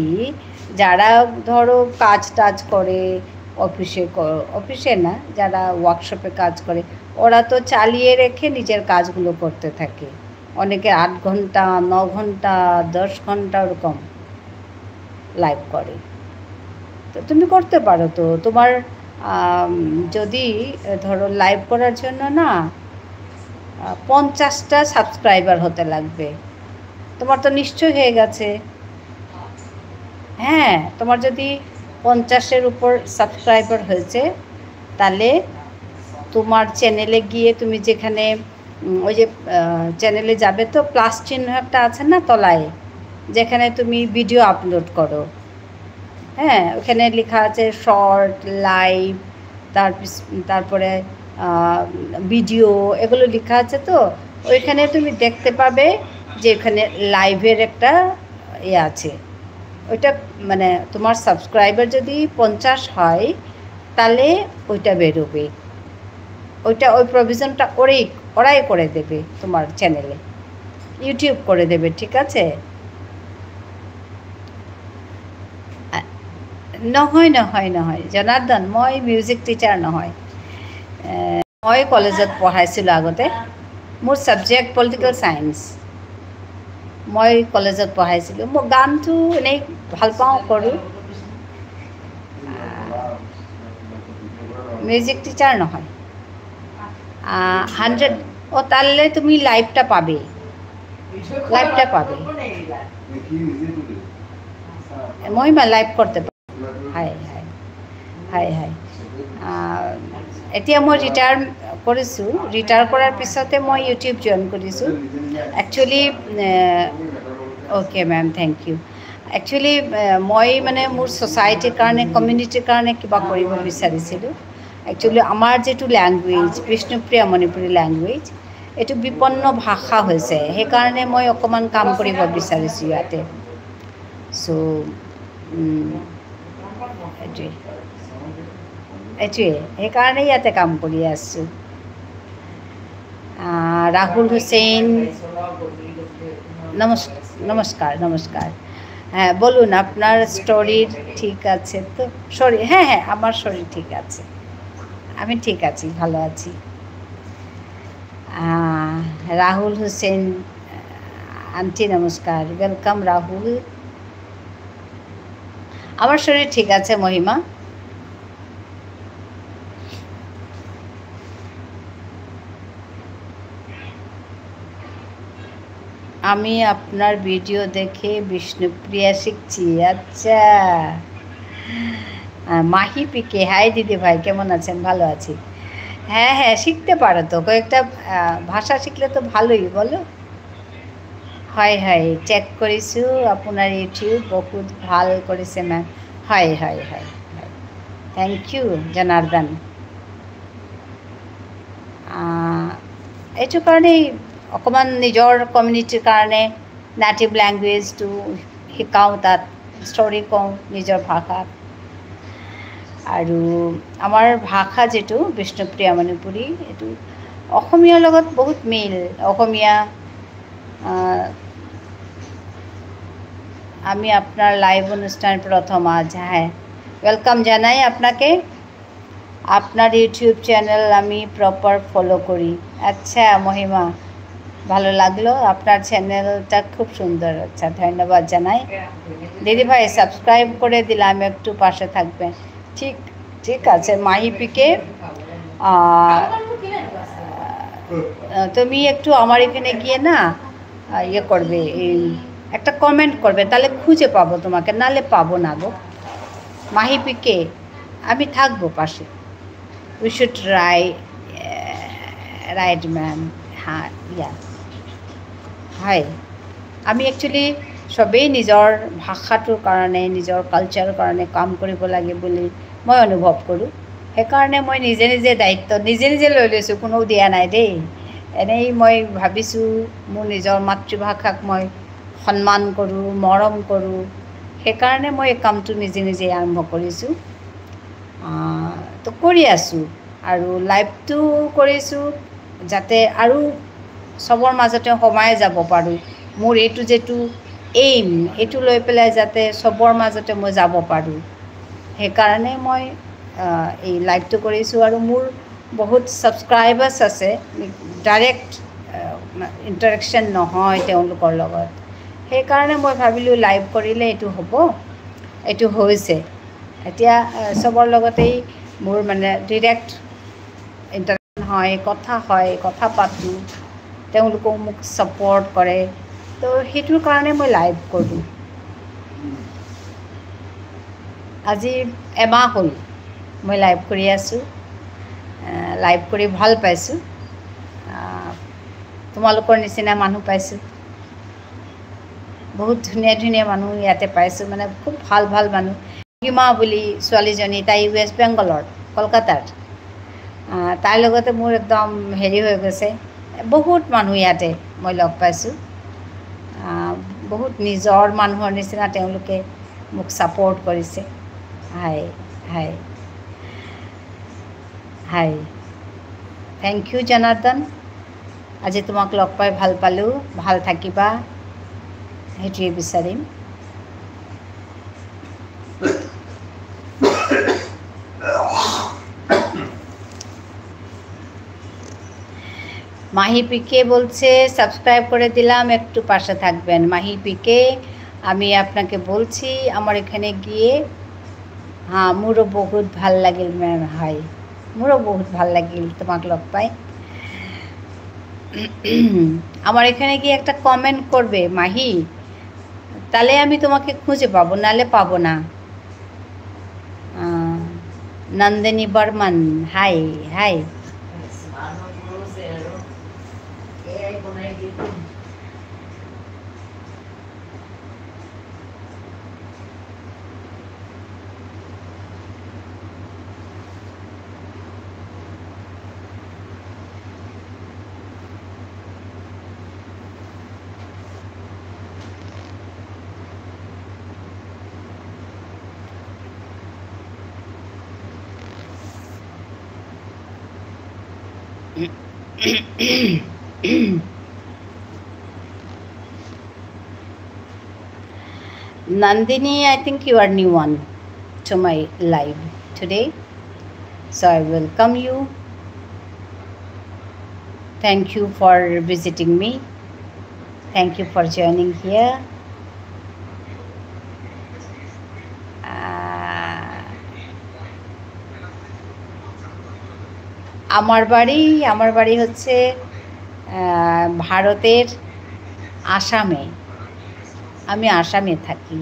যারা ধরো কাজ টাজ করে, অফিসে ক-, অফিসে না, যারা ওয়ার্কশপে কাজ করে, ওরা তো চালিয়ে রেখে নিজের কাজগুলো করতে থাকে। অনেকে আট ঘন্টা, ন ঘন্টা, দশ ঘন্টা ওরকম লাইভ করে। তো তুমি করতে পারো তো। তোমার, আম, যদি, এ, ধরো লাইভ করার জন্য না, আ, পঞ্চাশটা সাবস্ক্রাইবার হতে লাগবে। তোমার তো নিশ্চয় হয়ে গেছে। হ্যাঁ, তোমার যদি পঞ্চাশের উপর সাবস্ক্রাইবার হয়েছে, তাহলে তোমার চ্যানেলে গিয়ে তুমি যেখানে, উম, ওই যে, আ, চ্যানেলে যাবে তো প্লাস চিহ্ন একটা আছে না তলায়, যেখানে তুমি ভিডিও আপলোড করো। হ্যাঁ, ওখানে লেখা আছে শর্ট, লাইভ, তার পিছ-, তারপরে, আ, ভিডিও, এগুলো লেখা আছে তো। ওইখানে তুমি দেখতে পাবে যে এখানে লাইভের একটা ইয়ে আছে। ওইটা মানে তোমার সাবস্ক্রাইবার যদি পঞ্চাশ হয়, তাহলে ওইটা বেরোবে। ওইটা, ওই প্রভিশনটা ওরাই, ওরাই করে দেবে তোমার চ্যানেলে। YouTube করে দেবে, ঠিক আছে? আ, নহয়, নহয়, নহয়। জনাৰ্দন, মই মিউজিক টিচাৰ নহয়। এ, মই কলেজত পঢ়াইছিলোঁ আগতে। মোৰ ছাবজেক্ট পলিটিকেল চায়েন্স। মই কলেজত পঢ়াইছিলোঁ। মই গানটো এনেই ভাল পাওঁ, কৰোঁ। আ, মিউজিক টিচাৰ নহয়। আ, হাণ্ড্ৰেড, অ, তাহলে তুমি লাইভটা পাবে। লাইভটা পাবে। মহিমা লাইভ করতে পারে। Hi, high. High, hi. আ, এতিয়া মই ৰিটায়াৰ কৰিছোঁ। ৰিটায়াৰ কৰাৰ পিছতে মই YouTube জইন কৰিছোঁ। Actually, uh, okay ma'am, thank you. Actually, uh, মই মানে মোৰ ছ'চাইটিৰ কাৰণে, কমিউনিটিৰ কাৰণে কিবা কৰিব বিচাৰিছিলোঁ। একচুৱেলি আমাৰ যিটো লেংগুৱেজ, বিষ্ণুপ্ৰিয়া মণিপুৰী লেংগুৱেজ, এইটো বিপন্ন ভাষা হৈছে, সেইকাৰণে মই অকণমান কাম কৰিব বিচাৰিছোঁ ইয়াতে। চ', উম, এইটোৱে, এইটোৱে, সেইকাৰণে ইয়াতে কাম কৰি আছোঁ। আহ, রাহুল হোসেন, নমস-, নমস্কার, নমস্কার। হ্যাঁ, বলুন, আপনার শরীর ঠিক আছে তো? শরীর, হ্যাঁ, হ্যাঁ, আমার শরীর ঠিক আছে, আমি ঠিক আছি, ভালো আছি। আহ, রাহুল হোসেন, আন্টি নমস্কার, ওয়েলকাম রাহুল। আমার শরীর ঠিক আছে, মহিমা। আমি আপনার ভিডিও দেখে বিষ্ণুপ্রিয়া শিখছি। আচ্ছা। আহ, মাহি পিকে, হাই দিদি ভাই, কেমন আছেন? ভালো আছি। হ্যাঁ, হ্যাঁ, শিখতে পারো তো। কয়েকটা, আহ, ভাষা শিখলে তো ভালোই, বলো? হয়, হয়, চেক কৰিছোঁ আপোনাৰ YouTube, বহুত ভাল কৰিছে মেম। হয়, হয়, হয়, হয়। Thank you, Janardan. আহ, এইটো কাৰণেই অকণমান নিজৰ কমিউনিটিৰ কাৰণে নেটিভ লেংগুৱেজটো শিকাওঁ, তাত ষ্টৰি কওঁ নিজৰ ভাষাত। আৰু আমাৰ ভাষা যিটো বিষ্ণুপ্ৰিয়া মণিপুৰী, এইটো অসমীয়াৰ লগত বহুত মিল। অসমীয়া, আহ, আমি আপোনাৰ লাইভ অনুষ্ঠান প্ৰথম আজ, হ্যাঁ, ওয়েলকাম জানাই আপনাকে। আপনার YouTube চ্যানেল আমি প্রপার ফলো করি। আচ্ছা, মহিমা, ভালো লাগলো, আপনার চ্যানেলটা খুব সুন্দর। আচ্ছা, ধন্যবাদ জানাই। দিদি ভাই, সাবস্ক্রাইব করে দিলাম, একটু পাশে থাকবেন। ঠিক, ঠিক আছে, মাহি পিকে, আহ, তুমি একটু আমার এখানে গিয়ে না, আহ, ইয়ে করবে, এই একটা কমেন্ট করবে, তাহলে খুঁজে পাবো তোমাকে, নালে পাবো না গো। মাহি পিকে, আমি থাকবো পাশে। We should try, uh, right, ma'am. হ্যাঁ, ইয়া। হয়। আমি একচুৱেলি সবেই নিজৰ ভাষাটোৰ কাৰণে, নিজৰ কালচাৰৰ কাৰণে কাম কৰিব লাগে বুলি মই অনুভৱ কৰোঁ। সেইকাৰণে মই নিজে নিজে দায়িত্ব নিজে নিজে লৈ লৈছোঁ, কোনেও দিয়া নাই দেই। এনেই মই ভাবিছোঁ মোৰ নিজৰ মাতৃভাষাক মই সন্মান কৰোঁ, মৰম কৰোঁ। সেইকাৰণে মই এই কামটো নিজে নিজে আৰম্ভ কৰিছোঁ। আহ, তো কৰি আছোঁ আৰু লাইভটো কৰিছোঁ যাতে আৰু চবৰ মাজতে সোমাই যাব পাৰোঁ। মোৰ এইটো যিটো এইম, এইটো লৈ পেলাই যাতে চবৰ মাজতে মই যাব পাৰোঁ। সেইকাৰণে মই, আহ, এই লাইভটো কৰিছোঁ আৰু মোৰ বহুত ছাবস্ক্ৰাইবাৰ্ছ আছে, ডাইৰেক্ট, আহ, ইণ্টাৰেকশ্যন নহয় তেওঁলোকৰ লগত। সেইকাৰণে মই ভাবিলোঁ লাইভ কৰিলে এইটো হ'ব, এইটো হৈছে। এতিয়া, আহ, চবৰ লগতেই মোৰ মানে ডাইৰেক্ট ইণ্টাৰেকশ্যন হয়, কথা হয়, কথা পাতোঁ, তেওঁলোকেও মোক ছাপোৰ্ট কৰে। তো সেইটোৰ কাৰণে মই লাইভ কৰোঁ। আজি এমাহ হ'ল মই লাইভ কৰি আছোঁ। আহ, লাইভ কৰি ভাল পাইছোঁ। আহ, তোমালোকৰ নিচিনা মানুহ পাইছোঁ, বহুত ধুনীয়া ধুনীয়া মানুহ ইয়াতে পাইছোঁ, মানে খুব ভাল ভাল মানুহ। মহিমা বুলি ছোৱালীজনী, তাই ৱেষ্ট বেংগলৰ, কলকাতাৰ। আহ, তাইৰ লগতে মোৰ একদম হেৰি হৈ গৈছে। বহুত মানুহ ইয়াতে মই লগ পাইছোঁ। আহ, বহুত নিজৰ মানুহৰ নিচিনা তেওঁলোকে মোক ছাপোৰ্ট কৰিছে। হাই, হাই, হাই। Thank you, Janardan. আজি তোমাক লগ পাই ভাল পালোঁ। ভাল থাকিবা, সেইটোৱে বিচাৰিম। মাহি পিকে বলছে, "সাবস্ক্রাইব করে দিলাম, একটু পাশে থাকবেন।" মাহি পিকে, আমি আপনাকে বলছি, আমার এখানে গিয়ে, হ্যাঁ, মোরও বহুত ভাল লাগিল, ম্যাম। হাই, মোরও বহুত ভাল লাগিল তোমাক লগ পাই। আমার এখানে গিয়ে একটা কমেন্ট করবে, মাহি, তাহলে আমি তোমাকে খুঁজে পাবো, নালে পাবো না। আহ, Nandini Barman, hi, hi. Nandini, I think you are new one to my live today. So I welcome you. Thank you for visiting me. Thank you for joining here. আহ, আমার বাড়ি, আমার বাড়ি হচ্ছে, আহ, ভারতের আসামে। আমি আসামে থাকি।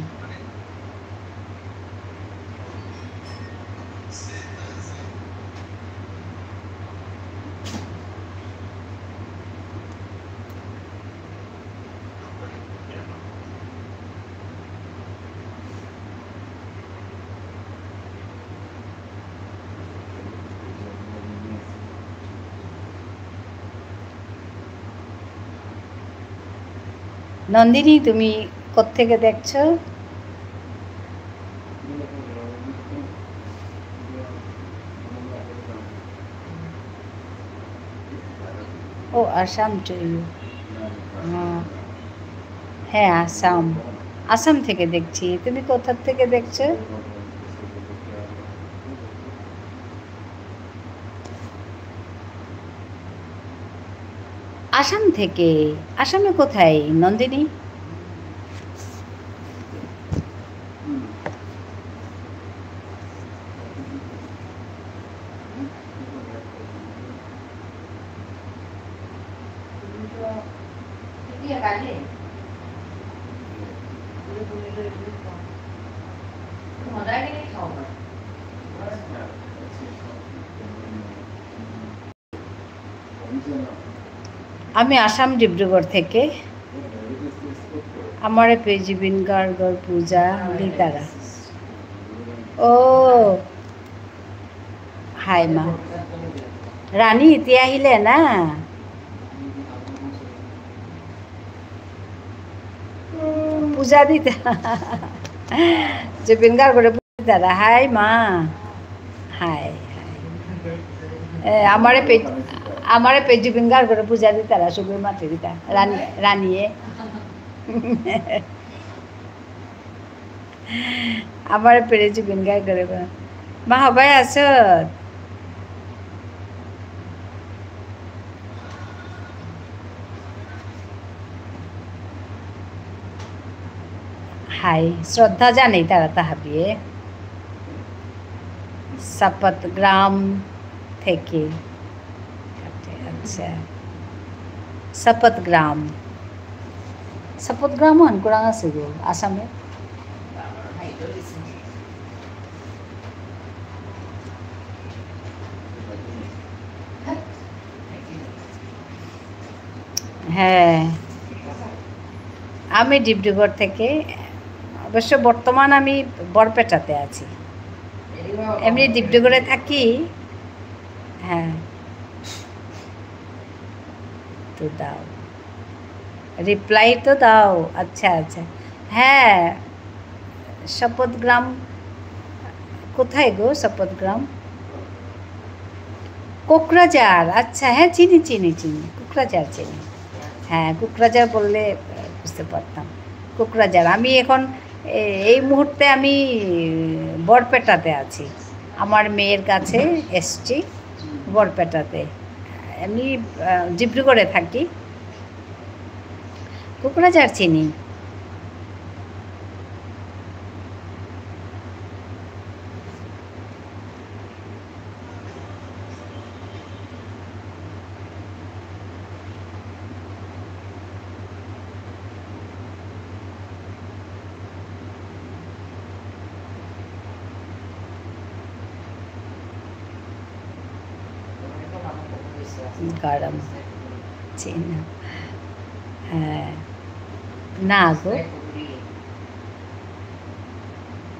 নন্দিনী, তুমি কোত্থেকে দেখছো? ও, আসাম to you। হ্যাঁ। হ্যাঁ, আসাম। আসাম থেকে দেখছি। তুমি কোথা থেকে দেখছো? আসাম থেকে। আসামে কোথায়, নন্দিনী? আমি আসাম, ডিব্রুগড় থেকে। আমার পে জুবিন গার্গর পূজা লিতারা। ও, হাই মা। রানী, এতিয়া আহিলে না? পূজা দিতা। জুবিন গার্গরে পূজা দিতারা। হাই মা। Hi, hi. এ, আমারে পে-, আমারে পে জুবিন গার্গরে পূজা দিতারা, সুগই মাতে দিতা। রানী, রানীয়ে। আমারে পেরে জুবিন গার্গরে বা। মা হবাই আসত। হাই, শ্রদ্ধা জানাই তারা তাহাবিয়ে। সাপত গ্রাম থেকে। আচ্ছা। সাপত গ্রাম। সাপত গ্রাম অহান কুরাং আছে গো, আসামে? হ্যাঁ, আমি ডিব্রুগড় থেকে, অবশ্য বর্তমান আমি বরপেটাতে আছি। এমনি ডিব্রুগড়ে থাকি। হ্যাঁ। তো দাও। Reply তো দাও। আচ্ছা, আচ্ছা। হ্যাঁ, শপথ গ্রাম কোথায় গো? শপথ গ্রাম? কোকরাঝাড়। আচ্ছা, হ্যাঁ, চিনি, চিনি, চিনি। কোকরাঝাড় চিনি। হ্যাঁ, কোকরাঝাড় বললে, আহ, বুঝতে পারতাম। কোকরাঝাড়। আমি এখন, এ-, এই মুহূর্তে আমি বরপেটাতে আছি। আমার মেয়ের কাছে এসছি বরপেটাতে। এমনি, আহ, ডিব্রুগড়ে থাকি। কোকরাঝাড় চিনি। গরম। চিনি না। হ্যাঁ। না গো।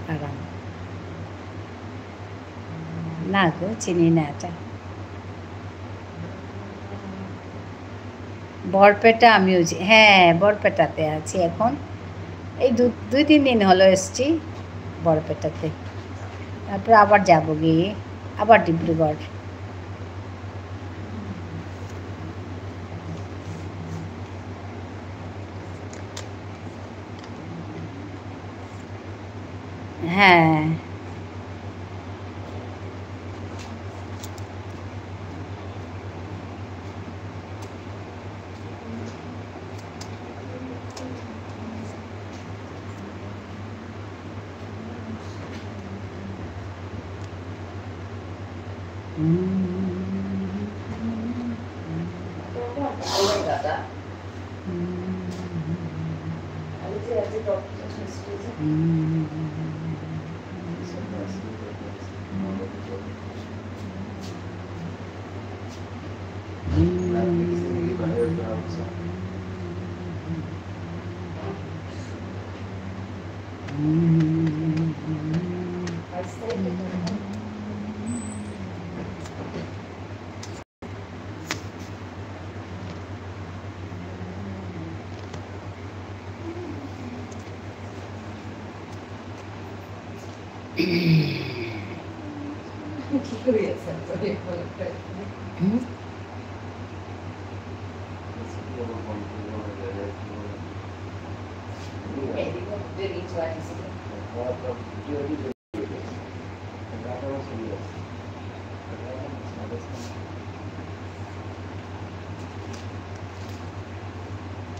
গরম। না গো, চিনি না এটা। বরপেটা আমিও চি-, হ্যাঁ, বরপেটাতে আছি এখন। এই দু-, দুই তিন দিন হলো এসছি বরপেটাতে। তারপরে আবার যাবো গিয়ে, আবার ডিব্রুগড়। হ্যাঁ।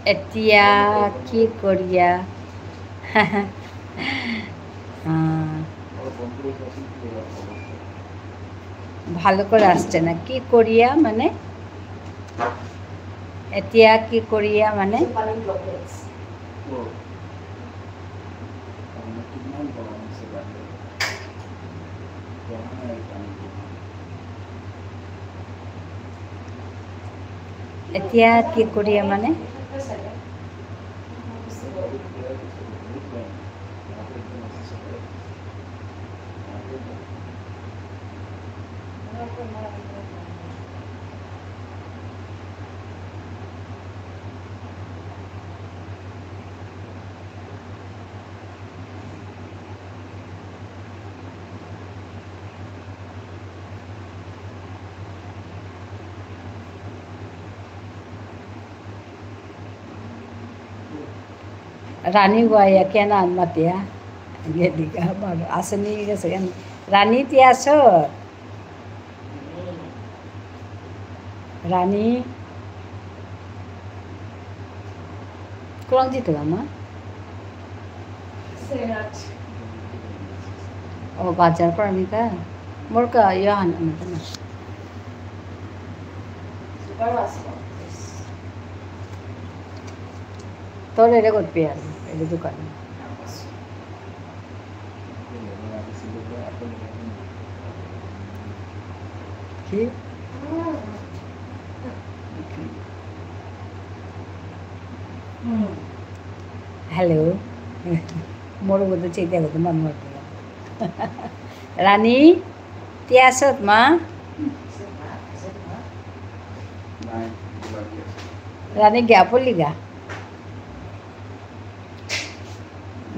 এতিয়া কি কৰিয়া? আহ। ভালো করে আসছে না। কি করিয়া মানে? এতিয়া কি করিয়া মানে? এতিয়া কি করিয়া মানে? রানী গয়া কেন আন মাতিয়া? গেলিগা, বারো, আসেনি গেছে কেন? রানী তি আসো? রানী? কোন জিতে মা? ও, বাজার করানিকা? মোর কা, ইয়া হান, আমি তো না। তোর এটা করতে আর, এটা দোকানে। কি? Hello. মোর মধ্যে চেয়ে দেখো, তোমার মধ্যে। রানী, তি আসত মা? রানী গিয়া পড়লিগা।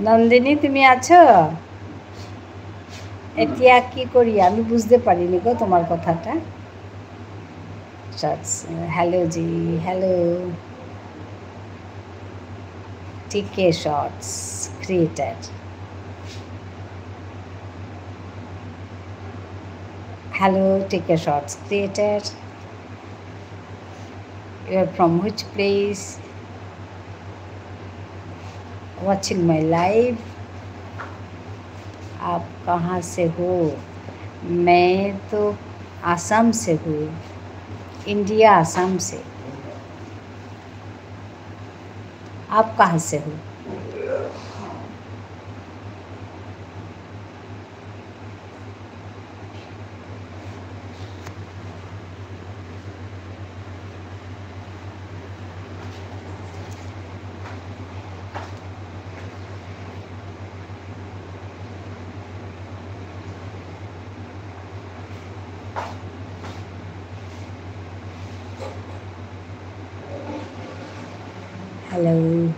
নন্দিনী, তুমি আছো? এতিয়া কি করি? আমি বুঝতে পারিনি গো তোমার কথাটা। Shorts, hello জি, hello। T K Shorts Creator। Hello, T K Shorts Creator। You are from which place? Watching my live. आप कहाँ से हो? मैं तो आसाम से हूँ, इंडिया, आसाम से। आप कहाँ से हो? Hello.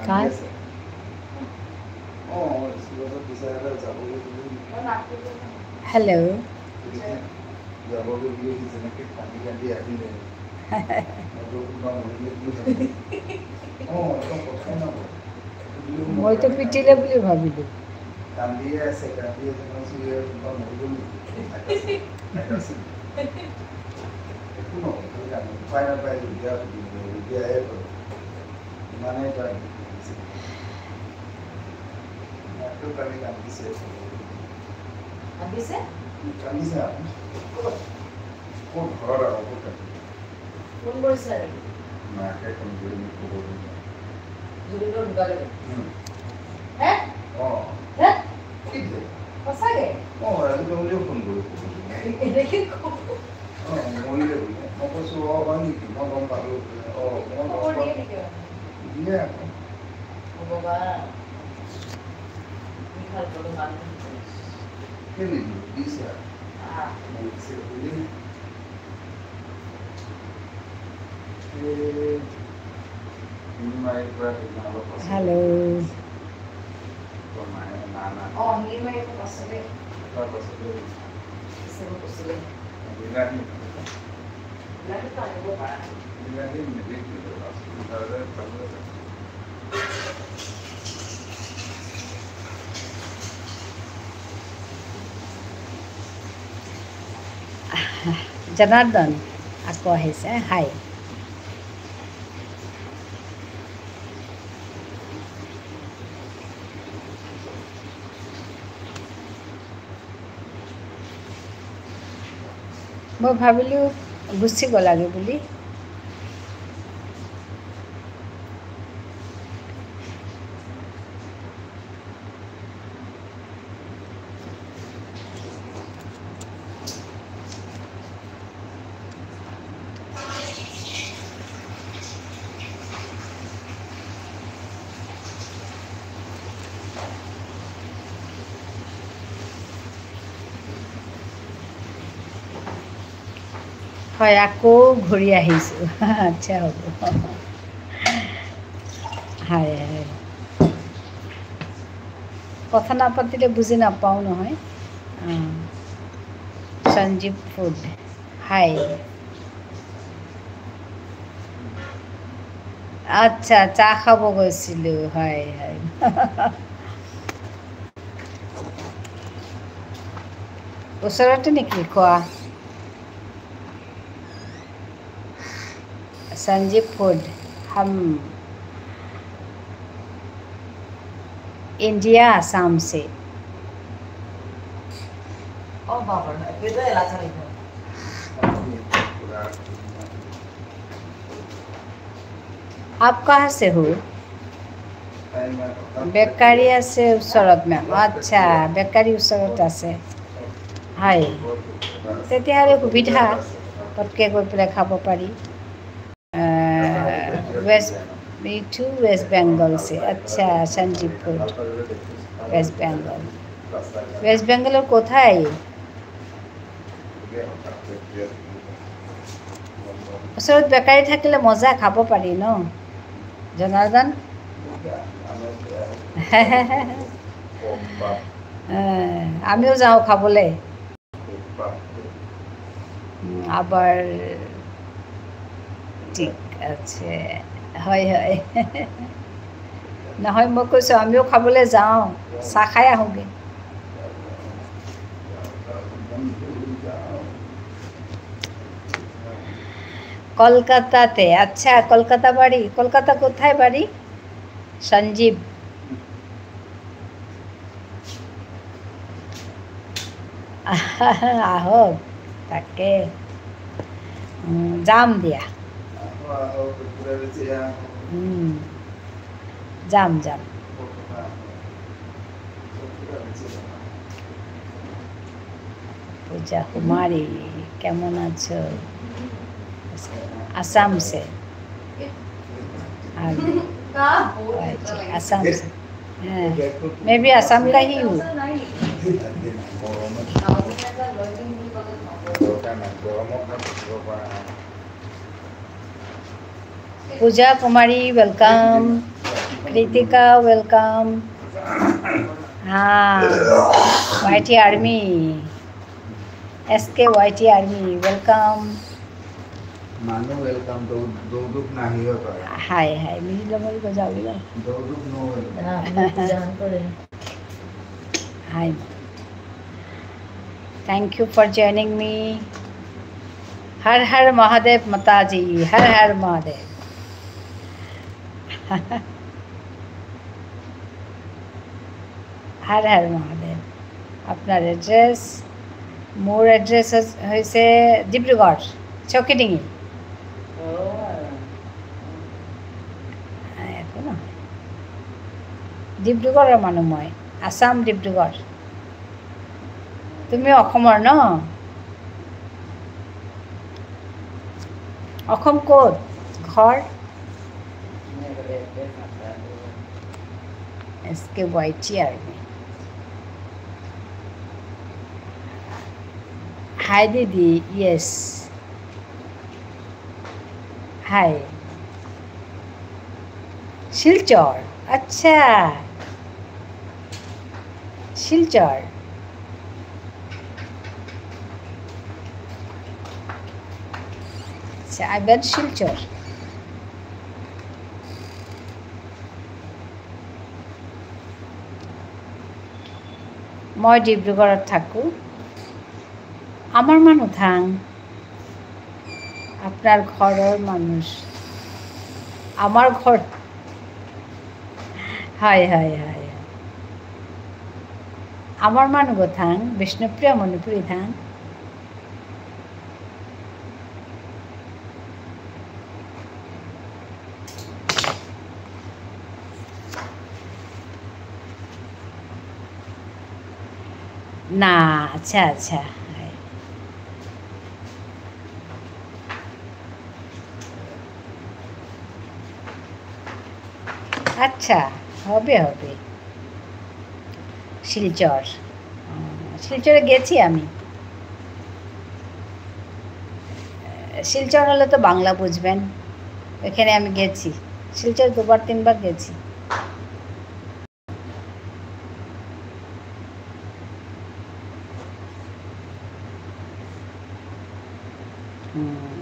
কার? Hello. মই তো পিটিলে বুলি ভাবিলো। কান্দি আছে, কান্দি আছে, মই চিৰিয়াছ কোনোবা মৰি গ'ল নেকি? একো নহয়, খালি কান্দি, উপায় নাপায়, ৰুগীয়া, ৰুগীয়াহে কৰে। ইমানেই তাৰ দুখ লাগিছে। মাকেও কালি কান্দিছে। কান্দিছে? কান্দিছে আপুনি? ক'ত? ক'ত? ঘৰত আকৌ, ক'ত কান্দিব? ফোন কৰিছিলা নেকি? মাকে ফোন কৰি মোক খবৰ দিলে। জুবিনদাৰ ঢুকালে নেকি? উম। হে? অ। হে? কি যে? সঁচাকে? অ, ৰাতিপুৱা বুলিও ফোন কৰি খবৰ দিলে। এনেকে কব? অ, মৰিলে বোলে। মই কৈছো, অ, হয় নেকি? মই গম পালো বোলে। অ, মই খবৰ গম দিয়ে পালো। নেকি? দিয়ে আকৌ। ভগৱান। কি ভাল পালো মানুহ। কেলে নিদিব? দিছে আৰু। আহ। মই দিছে বুলি। Hello. জনাৰ্দন আকৌ আহিছে, হাই। মই ভাবিলো গুচি গ'লাগে বুলি। হয়, আকৌ ঘূৰি আহিছোঁ। আচ্ছা, হ'ব। হয়, হয়। কথা নাপাতিলে বুজি নাপাওঁ নহয়। অ। সঞ্জীৱ ফুড। হাই। আচ্ছা, চাহ খাব গৈছিলোঁ। হয়, হয়। ওচৰতে নেকি খোৱা? संजीव फूड, हम इंडिया, आसाम से। आप कहाँ से हो? বেকাৰী আছে ওচৰত, মেম। আচ্ছা, বেকাৰী ওচৰত আছে। হয়। তেতিয়াহ'লে সুবিধা, পটকে গৈ পেলাই খাব পাৰি। আহ, West, me too, West Bengal से। अच्छा, Sanjeev food, West Bengal। West Bengalৰ কোথায়? ওচৰত বেকাৰী থাকিলে মজা, খাব পাৰি ন, জনাৰ্দন? এ, আমিও যাওঁ খাবলৈ। উম, আবার ঠিক আছে। হয়, হয়। নহয়, মই কৈছোঁ, আমিও খাবলৈ যাওঁ, চাহ খাই আহোঁগৈ। কলকাতাতে। আচ্ছা, কলকাতা বাড়ি। কলকাতা কোথায় বাড়ি? সঞ্জীৱ। আহক, তাকে। উম, যাম দিয়া। উম, যাম, যাম। পূজা কুমারী, কেমন আছো? আসাম সে। আর, আসাম সে। হ্যাঁ, मैं भी असम का ही हूँ। পূজা কুমারী, welcome। কৃতিকা, welcome। হ্যাঁ, Y T Army। S K Y T Army, welcome। মানু welcome, দৌ-, দৌদুক নাহিব পাৰে। হাই, হাই, মিলি ল'ব যাওঁ, যাওঁ। দৌদুক ন welcome। হ্যাঁ, আমি তো জান করে। হাই। Thank you for joining me. Har Har Mahadev Mataji, Har Har মহাদেব। হর হর মহাদেব। আপোনাৰ এড্ৰেছ? মোৰ এড্ৰেছ হৈছে, হৈছে ডিব্ৰুগড়, চৌকিডিঙি। একো নহয়। ডিব্ৰুগড়ৰ মানুহ মই, আছাম, ডিব্ৰুগড়। তুমি অসমৰ ন? অসম ক'ত ঘৰ? S K Y T Army। হাই দিদি, yes। হাই। শিলচর, আচ্ছা। শিলচর। আচ্ছা, I went শিলচর। মই ডিব্ৰুগড়ত থাকোঁ। আমাৰ মানুহ থাং। আপোনাৰ ঘৰৰ মানুহ। আমাৰ ঘৰ। হয়, হয়, হয়। আমাৰ মানুহ থাং, বিষ্ণুপ্ৰিয়া মণিপুৰী থাং। না, আচ্ছা, আচ্ছা। আচ্ছা, হবে, হবে। শিলচর। আহ, শিলচরে গেছি আমি। শিলচর হলে তো বাংলা বুঝবেন, এখানে আমি গেছি, শিলচর দুবার তিনবার গেছি। হুম।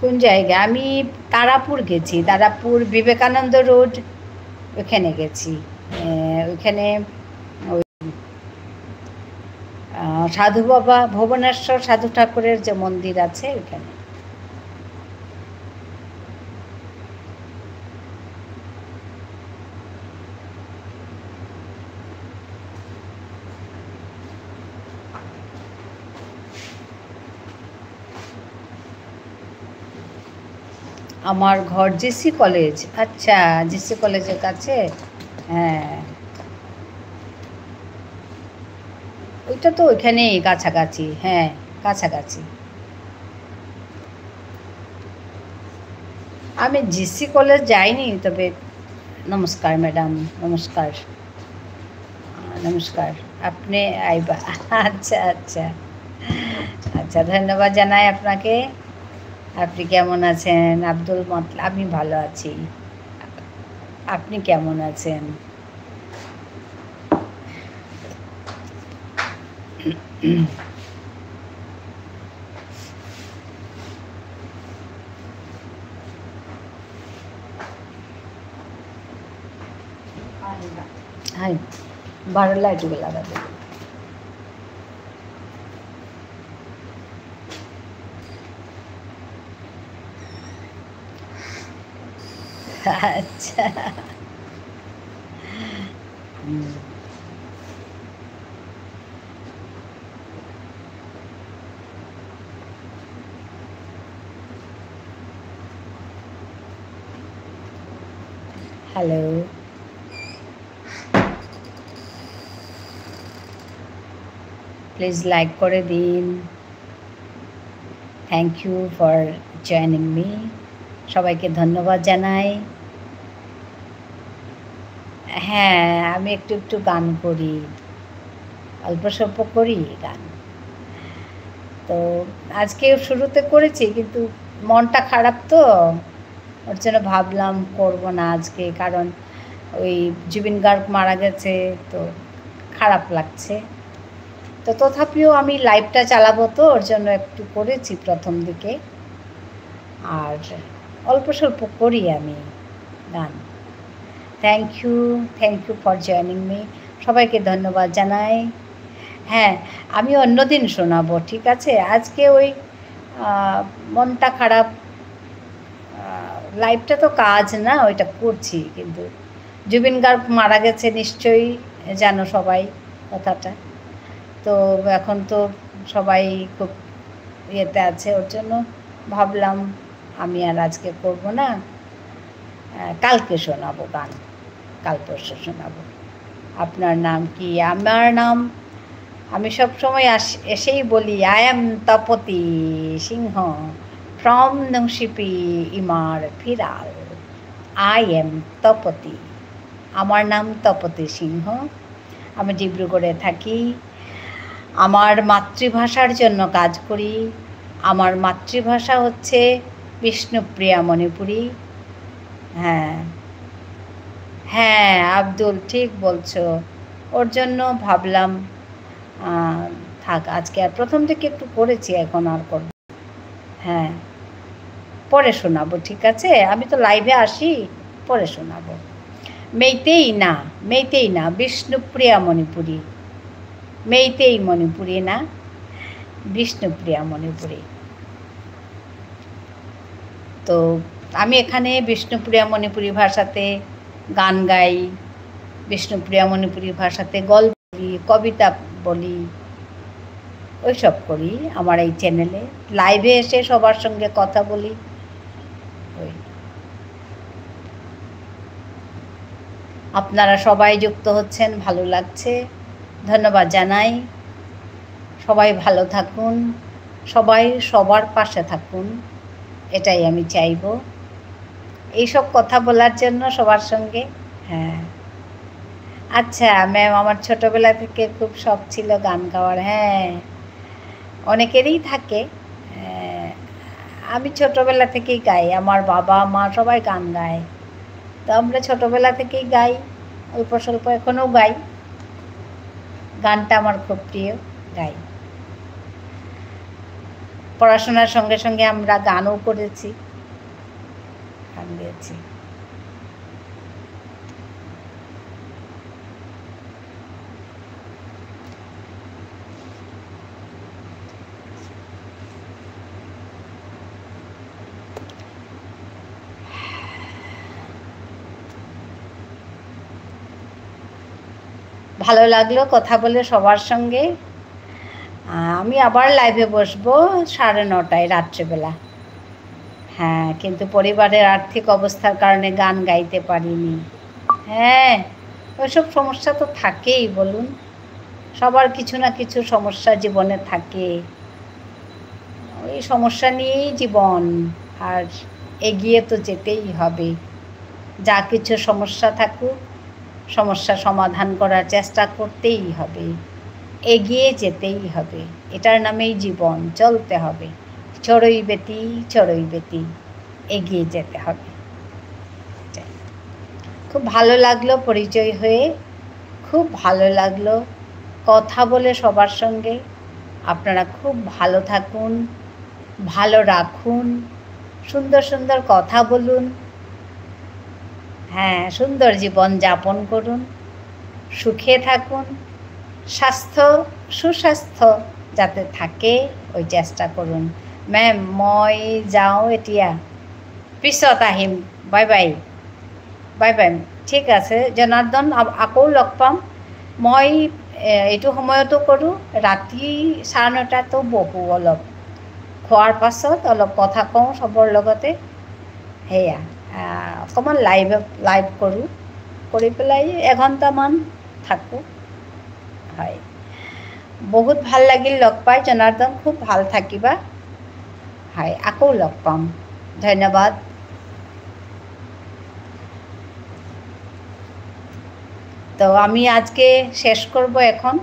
কোন জায়গা? আমি তারাপুর গেছি, তারাপুর বিবেকানন্দ রোড, ওখানে গেছি। আহ, ওখানে ওই, আহ, সাধু বাবা, ভুবনেশ্বর সাধু ঠাকুরের যে মন্দির আছে, ওখানে। আমার ঘর জেসি কলেজ। আচ্ছা, জেসি কলেজের কাছে। হ্যাঁ, ওইটা তো ওইখানেই কাছাকাছি। হ্যাঁ, কাছাকাছি। আমি জেসি কলেজ যাইনি, তবে নমস্কার ম্যাডাম, নমস্কার। আহ, নমস্কার। আপনি আইবা। আচ্ছা, আচ্ছা। আচ্ছা, ধন্যবাদ জানাই আপনাকে। আপনি কেমন আছেন? আব্দুল মতলব, আমি ভালো আছি। আপনি কেমন আছেন? হাই, বারো লাইট গুলো লাগাতে। আচ্ছা। হুম। হ্যালো। প্লিজ লাইক করে দিন। Thank you for joining me. সবাইকে ধন্যবাদ জানাই। হ্যাঁ, আমি একটু একটু গান করি, অল্প স্বল্প করি গান। তো আজকে শুরুতে করেছি, কিন্তু মনটা খারাপ তো, ওর জন্য ভাবলাম করব না আজকে, কারণ ওই জুবিন গার্গ মারা গেছে, তো খারাপ লাগছে। তো তথাপিও আমি লাইভটা চালাবো, তো ওর জন্য একটু করেছি প্রথম দিকে, আর অল্প স্বল্প করি আমি গান। Thank you, thank you for joining me. সবাইকে ধন্যবাদ জানাই। হ্যাঁ, আমি অন্যদিন শোনাবো, ঠিক আছে? আজকে ওই, আহ, মনটা খারাপ, আহ, লাইভটা তো কাজ না, ওইটা করছি, কিন্তু জুবিন গার্গ মারা গেছে, নিশ্চয়ই জানো সবাই কথাটা। তো এখন তো সবাই খুব ইয়েতে আছে, ওর জন্য ভাবলাম আমি আর আজকে করব না, আহ, কালকে শোনাবো গান, কাল পরশু শোনাবো। আপনার নাম কি? আমার নাম, আমি সবসময় আস-, এসেই বলি, "I am তপতি সিংহ from নুংশিপি ইমার ফিরাল।" I am Tapati. আমার নাম তপতি সিংহ। আমি ডিব্রুগড়ে থাকি। আমার মাতৃভাষার জন্য কাজ করি। আমার মাতৃভাষা হচ্ছে বিষ্ণুপ্রিয়া মণিপুরী। হ্যাঁ। হ্যাঁ, আব্দুল, ঠিক বলছো। ওর জন্য ভাবলাম, আহ, থাক, আজকে আর প্রথম দিকে একটু করেছি, এখন আর করব। হ্যাঁ, পরে শোনাবো, ঠিক আছে? আমি তো লাইভে আসি, পরে শোনাবো। মেইতেই না, মেইতেই না, বিষ্ণুপ্রিয়া মণিপুরী। মেইতেই মণিপুরী না, বিষ্ণুপ্রিয়া মণিপুরী। তো আমি এখানে বিষ্ণুপ্রিয়া মণিপুরী ভাষাতে গান গাই, বিষ্ণুপ্রিয়া মণিপুরী ভাষাতে গল্প বলি, কবিতা বলি, ওইসব করি আমার এই চ্যানেলে। লাইভে এসে সবার সঙ্গে কথা বলি। ওই। আপনারা সবাই যুক্ত হচ্ছেন, ভালো লাগছে, ধন্যবাদ জানাই। সবাই ভালো থাকুন, সবাই সবার পাশে থাকুন, এটাই আমি চাইবো। এইসব কথা বলার জন্য সবার সঙ্গে, হ্যাঁ। আচ্ছা, ম্যাম, আমার ছোটবেলা থেকে খুব শখ ছিল গান গাওয়ার। হ্যাঁ, অনেকেরই থাকে। আহ, আমি ছোটবেলা থেকেই গাই, আমার বাবা, মা সবাই গান গায়। তো আমরা ছোটবেলা থেকেই গাই, অল্প স্বল্প এখনও গাই। গানটা আমার খুব প্রিয়, গাই। পড়াশোনার সঙ্গে সঙ্গে আমরা গানও করেছি, গান গেয়েছি। ভালো লাগলো কথা বলে সবার সঙ্গে। আহ, আমি আবার লাইভে বসবো সাড়ে নটায় রাত্রেবেলা। হ্যাঁ, কিন্তু পরিবারের আর্থিক অবস্থার কারণে গান গাইতে পারিনি। হ্যাঁ, ওইসব সমস্যা তো থাকেই, বলুন। সবার কিছু না কিছু সমস্যা জীবনে থাকে। ওই সমস্যা নিয়েই জীবন, আর এগিয়ে তো যেতেই হবে। যা কিছু সমস্যা থাকুক, সমস্যা সমাধান করার চেষ্টা করতেই হবে, এগিয়ে যেতেই হবে। এটার নামেই জীবন, চলতে হবে। চড়ই বেতি, চড়ই বেতি, এগিয়ে যেতে হবে। খুব ভালো লাগলো পরিচয় হয়ে, খুব ভালো লাগলো কথা বলে সবার সঙ্গে। আপনারা খুব ভালো থাকুন, ভালো রাখুন, সুন্দর সুন্দর কথা বলুন। হ্যাঁ, সুন্দর জীবন যাপন করুন, সুখে থাকুন, স্বাস্থ্য, সুস্বাস্থ্য যাতে থাকে, ওই চেষ্টা করুন। মেম, মই যাওঁ এতিয়া, পিছত আহিম, বাই বাই, বাই বাই। ঠিক আছে জনাৰ্দন, আ-, আকৌ লগ পাম। মই, এ, এইটো সময়তো কৰোঁ, ৰাতি চাৰে নটাতো বহোঁ অলপ, খোৱাৰ পাছত অলপ কথা কওঁ চবৰ লগতে। সেয়া, আহ, অকণমান লাইভ, লাইভ কৰোঁ, কৰি পেলাই এঘণ্টামান থাকোঁ। হয়, বহুত ভাল লাগিল লগ পাই জনাৰ্দন, খুব ভাল থাকিবা। হয়, আকৌ লগ পাম। ধন্যবাদ। তো আমি আজকে শেষ করব এখন,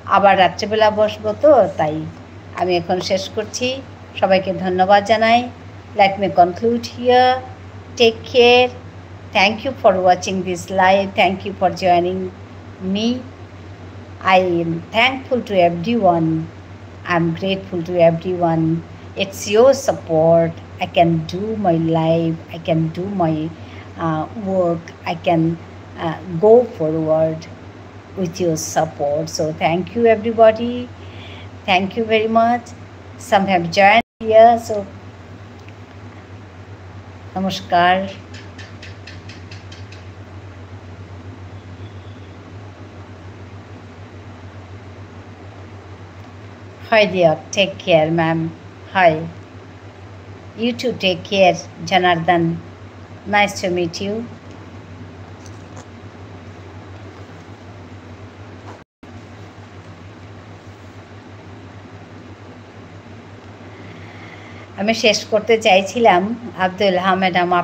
আবার রাত্রেবেলা বসবো, তো তাই আমি এখন শেষ করছি। সবাইকে ধন্যবাদ জানাই। Let me conclude here. Take care. Thank you for watching this live. Thank you for joining me. I am thankful to everyone. I'm grateful to everyone. It's your support. I can do my life. I can do my, uh, work. I can, uh, go forward with your support. So thank you, everybody. Thank you very much. Some have joined here. So নমস্কার। হয় দিয়ক, take care, ma'am. হয়। You too, take care, Janardan. Nice to meet you. আমি শেষ করতে চাইছিলাম, আব্দুল হামিদ, আমার